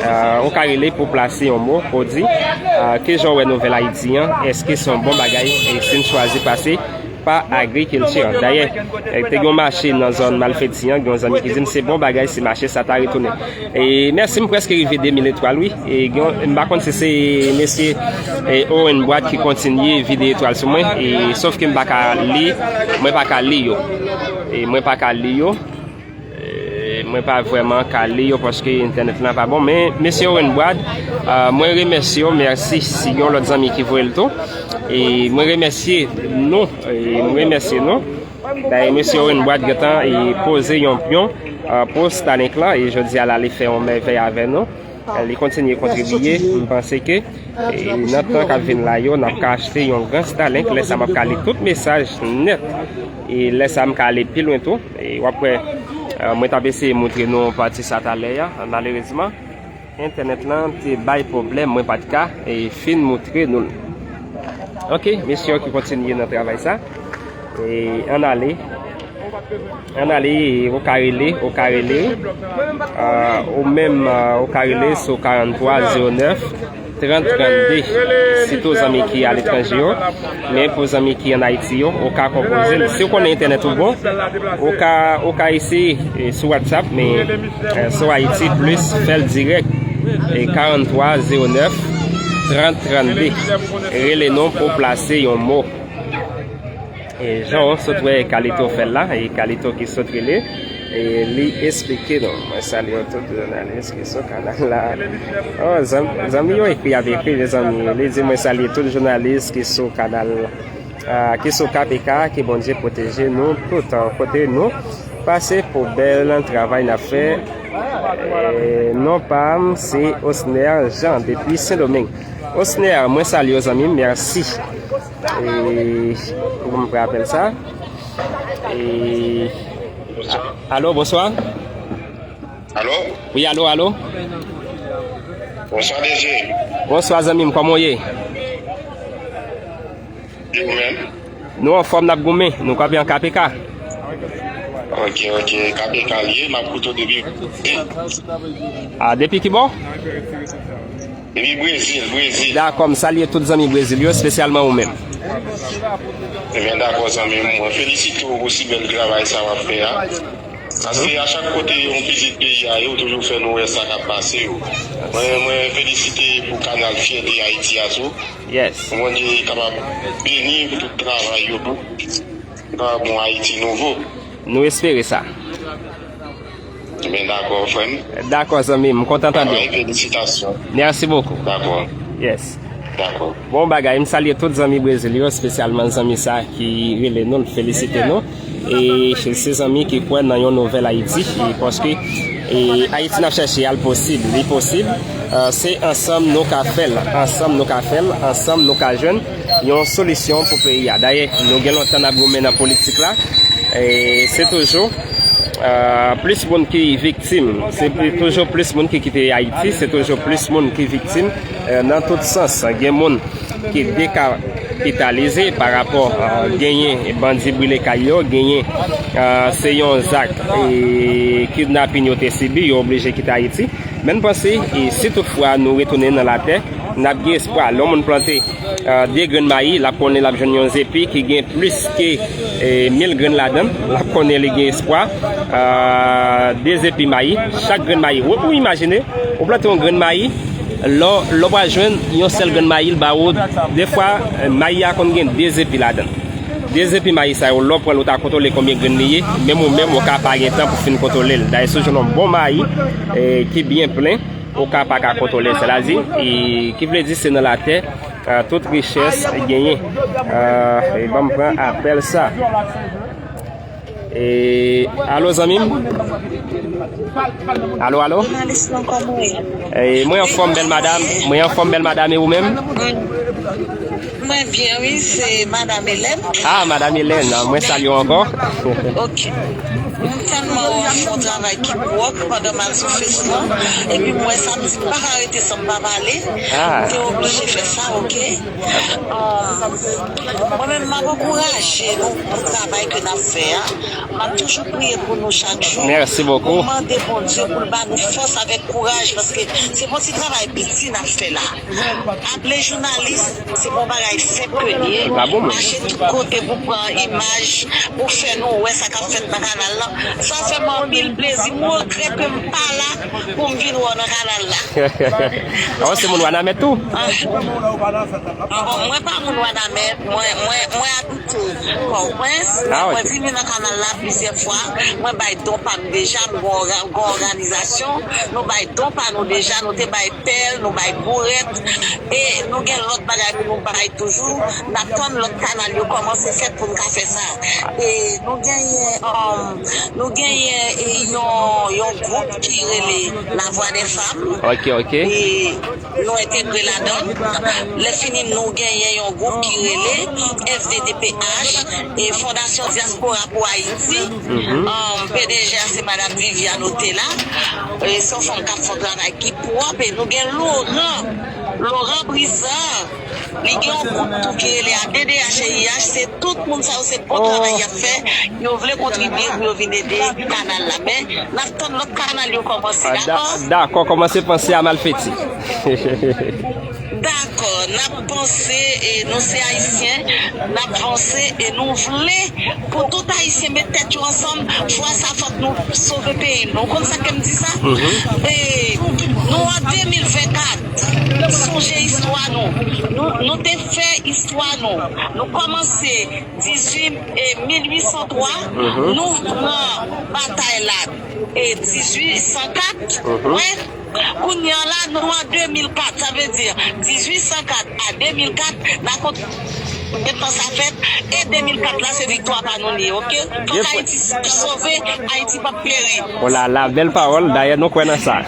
A, ou ka rele pou plase yon mo, pou di, a, kijan w wè nouvèl Ayiti an, èske se yon bon bagay, e si n chwazi pase pa agrikilti an. Dayè, e, te gen yon mache nan zòn Malfeti an, gen yon zanmi ki di m se bon bagay si mache sa ta retounen. E mèsi, m prèske rive de mil etwal, wi. E gen, m pa konn si se mesye, e, Owen Boite ki kontinye vide etwal sou mwen. E, sòf ke m pa ka li, mwen pa ka li yo. E mwen pa ka li yo. E, mwen pa vrèman ka li yo paske entènèt lan pa bon. Men, mesye Owen Boite, a, mwen remèsye w, mèsi. Si gen yon lòt zanmi ki voye l tou, e mwen remèsye nou, e mwen remèsye nou. Dayè, mesye Owen Boite gentan, e, poze yon pyon, a, pou Starlink lan, e jodi a la, li fè yon mèvèy avè nou. Li kontinye kontribye. M panse ke, e, nan tan k ap vin la yo, n ap ka achte yon gran Starlink. Lè sa, m ap ka li tout mesaj nèt. E lè sa, m ka ale pi lwen tou. E w ap wè, e, mwen t ap eseye moutre nou pati sa talè a. Malerezman, entènèt lan te bay pwoblèm. Mwen pa t ka, e, fin moutre nou l. Ok, mesye yo ki kontinye nan travay sa. E ann ale. Ann ale, ou ka rele, ou ka rele. Ah, ou menm, ah, ou ka rele sou karant twa zewo nèf, trant trannde, sitou zanmi ki aletranje yo, men pou zanmi ki ann Ayiti yo, ou ka konpoze l. Si w konnen entènèt ou bon, ou ka, ou ka eseye, eh, sou WhatsApp, men, eh, sou Ayiti, plis, fè l dirèk, eh, karant twa zewo nèf trant trannde. Rele nou pou plase yon mo. E jan w sot wè Kalito fè l la, e Kalito ki sot rele, e li esplike nou. Mwen salye w tout jounalis ki sou kanal la. Oh, zanm-, zanmi yo ekri, ap ekri, mezanmi. Li di, "Mwen salye tout jounalis ki sou kanal, ah, ki sou K P K, ke Bondye pwoteje nou tout, ah, kote nou pase pou bèl travay n ap fè." Eh, non pa m, se Osner Jean, depi Sendomeng. Osner, mwen salye w, zanmi m, mèsi. E, bon, m pran apèl sa. E, a-, alo, bonswa. Alo? Wi, alo, alo. Bonswa, D J. Bonswa, zanmi m, kòman w ye? E ou menm? Nou anfòm, n ap goumen, nou kanpe an K P K. Ok, ok, K P K l ye, m ap koute w depi. A, depi ki bò? Depi Brezil, Brezil. Dakò, m salye tout zanmi Brezil yo, espesyalman ou menm. Ebyen, dakò, zanmi m, mwen felisite w pou si bèl travay sa w ap fè a. Paske a chak kote yon pitit peyi a ye, ou toujou fè nou wè sa k ap pase yo. Mwen, mwen felisite pou kanal Fyète Ayiti a tou. Yes. Pou Bondye kapab beni pou tout travay yo tou. Li kapab yon Ayiti nouvo. Nou espere sa. Ebyen, dakò, frè m. Dakò, zanmi m, m kontan tande w. Travay, felisitasyon. Merci beaucoup. Dakò. Yes. Dakò. Bon bagay, m salye tout zanmi Brezil yo, espesyalman zanmi sa ki rele nou, l felisite nou. E se zanmi ki kwè nan yon nouvèl Ayiti, e paske, e Ayiti n ap chèche a, l posib, li posib. Eh, se ansanm nou ka fè l, ansanm nou ka fè l, ansanm nou ka jwenn yon solisyon pou peyi a. Dayè, nou gen lontan n ap goumen nan politik la. E se toujou, eh, plis moun ki viktim, se pli-, toujou plis moun ki kite Ayiti, se toujou plis moun ki viktim, eh, nan tout sans. Gen moun ki dekapitalize pa rapò, eh, genyen bandi brile kay yo, genyen, eh, se yon zak, eh, kidnapin yo te sibi, yo oblije kite Ayiti. Men n panse, eh, si toutfwa nou retounen nan latè, n ap gen espwa. Lè yon moun plante, eh, de grenn mayi, l ap konnen l ap jwenn yon zepi ki gen plis ke, eh, mil grenn ladan l. L ap konnen li gen espwa. Eh, de zepi mayi, chak grenn mayi. Ou, ou imajine, ou plante yon grenn mayi, lè, lè w pral jwenn yon sèl grenn mayi, l ba ou, defwa, eh, mayi a konn gen de zepi ladan l. De zepi mayi sa yo, lè w pran l, ou ta kontwole konbyen grenn li ye, menm ou menm, ou ka pa gen tan pou fin kontwole l. Dayè, si w jwenn yon bon mayi, eh, ki byen plen, ou ka pa ka kontwole l. Sètadi, e, ki vle di se nan latè, eh, tout richès genyen. Eh, e ban m pran apèl sa. E, alo, zanmi m? Alo, alo? Jounalis lan, kòman w ye? E, mwen anfòm, bèl madanm. Mwen anfòm, bèl madanm, e ou menm? Mwen byen, wi, se madanm Hélène. Ah, madanm Hélène, mwen salye w ankò. Ok. M tèlman wè w fè yon travay ki pwòp pandan m al sou Fes lan. Epi m wè sa, m di m pa ka rete san m pa pale. Ah. M te oblije fè sa, ok? Ahn, mwen menm, m ap ankouraje nou pou travay ke n ap fè a. M ap toujou priye pou nou chak jou. Merci beaucoup. Pou mande Bondye pou l ba nou fòs avèk kouraj, paske se pa yon ti travay piti n ap fè la. Aple jounalis, se pa yon bagay senp ke l ye. Mache tout kote pou pran imaj, pou fè nou wè sa k ap fèt nan kanal lan. Sa fè m anpil plezi. M regrèt ke m pa la pou m vin wè w nan kanal la. An, se moun Wanament tou? Ah, bon, mwen pa moun Wanament, mwen, mwen, mwen abite Pòtoprens, men mwen vini nan kanal la plizyè fwa. Mwen bay don pa m deja, m gon òga-, gon òganizasyon, nou bay don pa nou deja, nou te bay pèl, nou bay bourèt, e nou gen lòt bagay pou nou bay toujou. N ap tann lòt kanal yo kòmanse fèt pou n ka fè sa. E nou genyen, um, nou genyen, e, yon, yon gwoup ki rele La Voix des Femmes. Ok, ok. E nou entegre ladan l. Lè fini, nou genyen yon gwoup ki rele F D D P H, e Fondasyon Dyaspora pou Ayiti. Mhm. Um, P D G a se Madam Viviane Otela. E se yon fanm k ap fè yon travay ki pwòp, e nou gen Laurent Laurent Brizard, li gen yon gwoup tou ki rele A D D H I H, se tout moun sa yo, se bon travay y ap fè, yo vle kontribye pou yo vin ede kanal la, men n ap tann lòt kanal yo kòmanse, dakò? Dakò, kòmanse panse a Malfeti. Dakò, n ap panse, e nou se Ayisyen, n ap vanse, e nou vle pou tout Ayisyen met tèt yo ansanm, fwa sa fòk nou sove peyi nou. Ou konn sa ke m di sa? E nou an de mil vennkat, sonje istwa nou. Nou, nou te fè istwa nou. Nou kòmanse dizuit, e mil uit san twa, nou pran batay la, e dizuit san kat, wè. Kounye a la, nou an de mil kat, sa vle di dizuit san kat a de mil kat, n a konte konbyen tan sa fèt, e de mil kat la, se viktwa pa nou li ye, oke? Fòk Ayiti sove, Ayiti p ap peri. O la la, bèl pawòl, dayè nou kwè nan sa.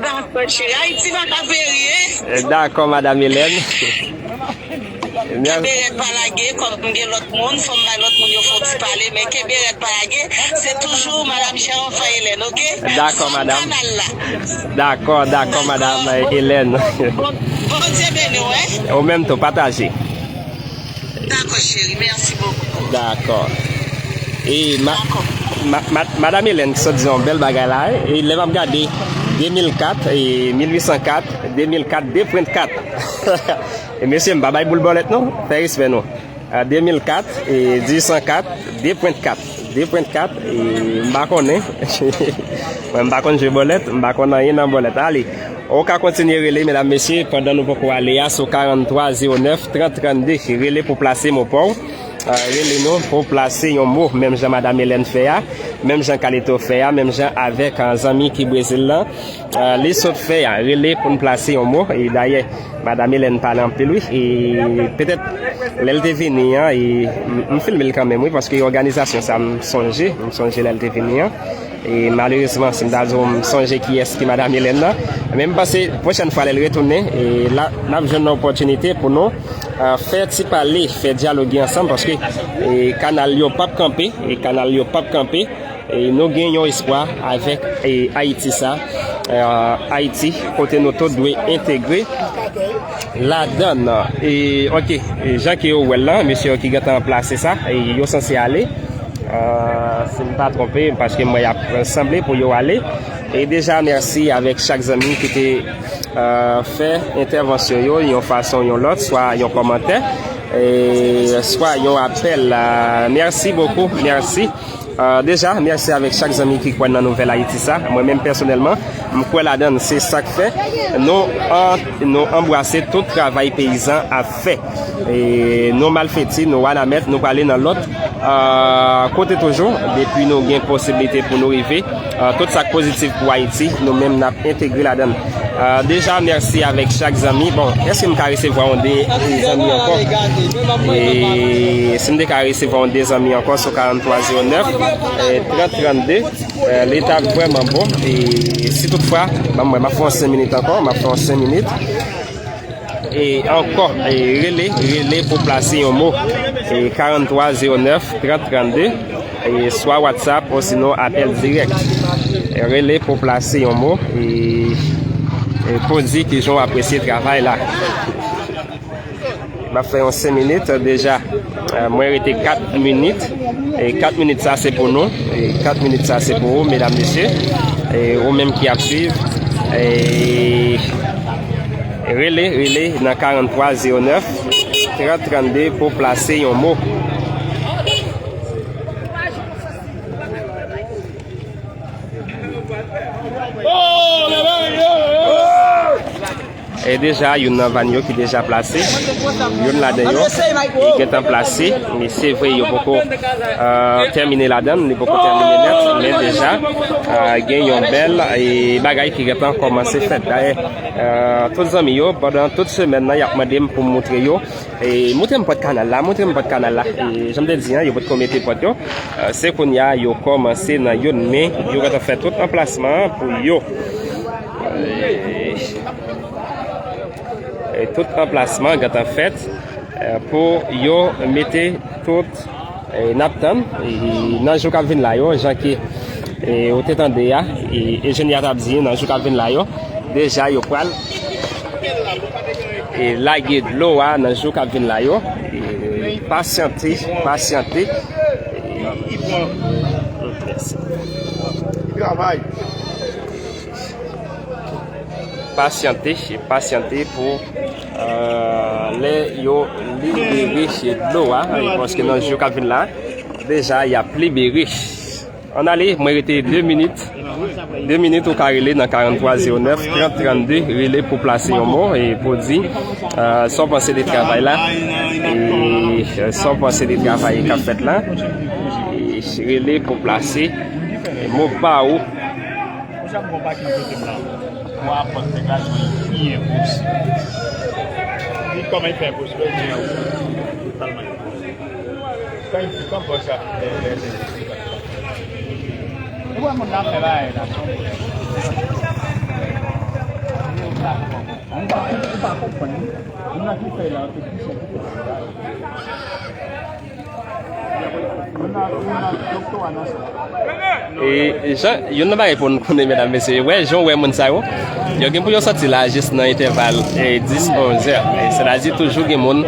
Dakò, cheri, Ayiti pa ka peri, e. Dakò, Madam Hélène. Kenbe rèd pa lage, kòm gen lòt moun, fò m bay lòt moun yo fè yon ti pale, men kenbe rèd pa lage, se toujou Madam Jean Enfant Hélène, oke? Dakò, fanm madam. Kanal la. Dakò, dakò, madam Hélène. Bon, Bondye beni w, wi. Ou menm tou, pataje. Dakò, cheri, mèsi bokou. Dakò. E ma, ma, ma, Madam Hélène ki sot di yon bèl bagay la, e lè m ap gade de mil kat, e mil uit san kat, de mil kat, de pwent kat. E mesye, m pa bay boul bòlèt non, fè respè nou. A de mil kat, e dizuit san kat, de pwent kat, de pwent kat, e m pa konnen. Mwen, m pa konn jwe bòlèt, m pa konn anyen nan bòlèt. Ale, ou ka kontinye rele, medam, mesye, pandan nou poko ale a, sou karant twa zewo nèf, trant trannde. Rele pou plase mo pa w. Ah, rele nou pou plase yon mo, menm jan Madam Hélène fè a, menm jan Carlito fè a, menm jan avèk, ah, zanmi ki Brezil lan. Ah, li sot fè a, rele pou n plase yon mo. E dayè, Madam Hélène pale anpil, wi. E petèt, lè l te vini an, e m, m filme l kanmenm, wi, paske òganizasyon sa, m sonje, m sonje lè l te vini an. E malerezman, si m ta di w, m sonje kiyès ki Madam Hélène nan. Men m panse, pwochèn fwa, lè l retounen, e la, n ap jwenn yon opòtinite pou nou, ah, fè ti pale, fè dyaloge ansanm, paske, e, kanal yo p ap kanpe, e kanal yo p ap kanpe. E nou gen yon espwa avèk, e, Ayiti sa, e, Ayiti kote nou tout dwe entegre ladan l. E, oke, e, jan ke yo wè l lan, mesye yo ki gentan plase sa, e, yo sanse ale. E, si m pa twonpe, paske m wè y ap sanble pou yo ale. E deja, mèsi avèk chak zanmi ki te, e, fè entèvansyon yo, yon fason, yon lòt, swa yon kòmantè, e swa yon apèl. E, mèsi bokou, mèsi. Ah, deja, mèsi avèk chak zanmi ki kwè nan nouvèl Ayiti sa. Mwen menm pèsonèlman, m kwè ladan l, se sa k fè nou an, nou anbrase tout travay peyizan ap fè. E nou Malfeti, nou Wanament, nou prale nan lòt, ah, kote toujou, depi nou gen posiblite pou nou rive, ah, tout sa k pozitif pou Ayiti, nou menm n ap entegre ladan l. Ah, deja, mèsi avèk chak zanmi. Bon, èske m ka resevwa yon de zanmi ankò? E si m te ka resevwa yon de zanmi ankò sou karant twa zewo nèf, e trant trannde, e, li t ap vrèman bon. E si toutfwa, ban m wè, m ap fè yon senk minit ankò, m ap fè yon senk minit. E ankò, e rele, rele pou plase yon mo. E karant twa zewo nèf, trant trannde, e swa WhatsApp osinon apèl dirèk. E rele pou plase yon mo, e, e pou di kijan w apresye travay la. M ap fè yon senk minit deja. E, mwen rete kat minit. E kat minit sa se pou nou. E kat minit sa se pou ou, medam, mesye. E ou menm ki ap swiv. E rele, rele nan karant twa zewo nèf, trant trannde pou plase yon mo. E deja, youn nan van yo ki deja plase. Youn ladan yo, e gentan plase. Men se vre, yo poko, e, tèmine ladan l, li poko tèmine nèt, men deja, e, gen yon bèl, e, bagay ki gentan kòmanse fèt. Dayè, e, tout zanmi yo, pandan tout semèn nan, y ap mande m pou m moutre yo. E, moutre m pòt kanal la, moutre m pòt kanal la. E, jan m te di an, yo potko mete pòt yo. E, se kounye a, yo kòmanse nan youn, men yo gentan fè tout anplasman an pou yo. E, e tout anplasman gentan fèt, e, pou yo mete tout, e, n ap tann, e, nan jou k ap vin la yo, jan ke, e, ou te tande a, e, enjenyè a t ap di, nan jou k ap vin la yo, deja yo pral e lage dlo a nan jou k ap vin la yo. E pasyante, pasyante. E, mèsi. Pasyante, pasyante pou, euh, lè yo libere dlo a, e paske nan jou k ap vin la, deja y ap libere. Ann ale, mwen rete de minit. De minit ou ka rele nan karant twa zewo nèf, trant trannde, rele pou plase yon mo e pou di, euh, sa w panse de travay la, e, euh, sa w panse de travay k ap fèt la. E rele pou plase mo pa ou. Konsa m gon pati nan kote m la. Mwen aprann nèg la jwenn byen posib. Li kòman l fè posib, li byen posib. Totalman enposib. Kan li di kòman sa, lè, lè, lè. E wè moun nan fè bagay la. Ou pa, ou pa konprann, wi. Moun nan ki fè la, se ki se ki fè la. E, e jan, youn nan bagay pou n konnen, medam, mesye, wè, jan w wè moun sa yo, yo gen pou yo sòti la jis nan entèval, e, dis, onz è. E, sètadi toujou gen moun,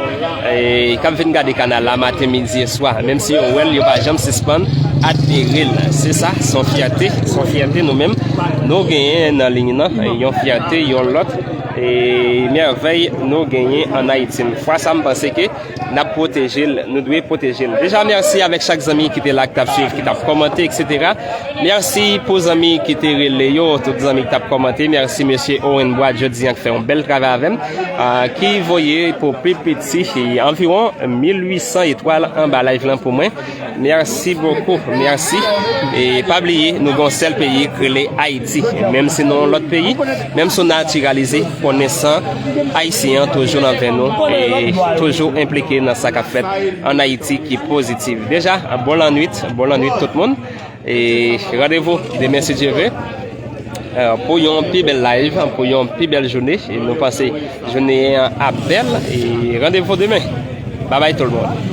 e, k ap vin gade kanal la maten, midi e swa. Menm si yo wè l, yo pa janm sispann adere l. Se sa, se yon fyète, se yon fyète nou menm, nou genyen nan liy nan, e, yon fyète, yon lòt, e, mèvèy nou genyen ann Ayiti. Fwa sa, m panse ke n ap pwoteje l, nou dwe pwoteje l. Deja, mèsi avèk chak zanmi ki te la, ki t ap swiv, ki t ap kòmante, etsetera. Mèsi pou zanmi ki te rele yo, tout zanmi ki t ap kòmante. Mèsi mesye Owen Bois, jodi a, ki fè yon bèl travay avè m, a, ki voye pou pi piti, e, anviwon mil uit san etwal anba live lan pou mwen. Mèsi bokou, mèsi. E pa bliye, nou gen yon sèl peyi k rele Ayiti. Menm si nou yon lòt peyi, menm si w natiralize, konesan ayisyen an toujou nan venn nou e toujou enplike nan sa k ap fèt ann Ayiti ki pozitif. Deja, bon lannwit, bon lannwit tout moun. E randevou demen si Dye ve, e, pou yon pi bèl live, pou yon pi bèl jounen. E nou panse jounen an ap bèl. E randevou demen. Babay tout moun.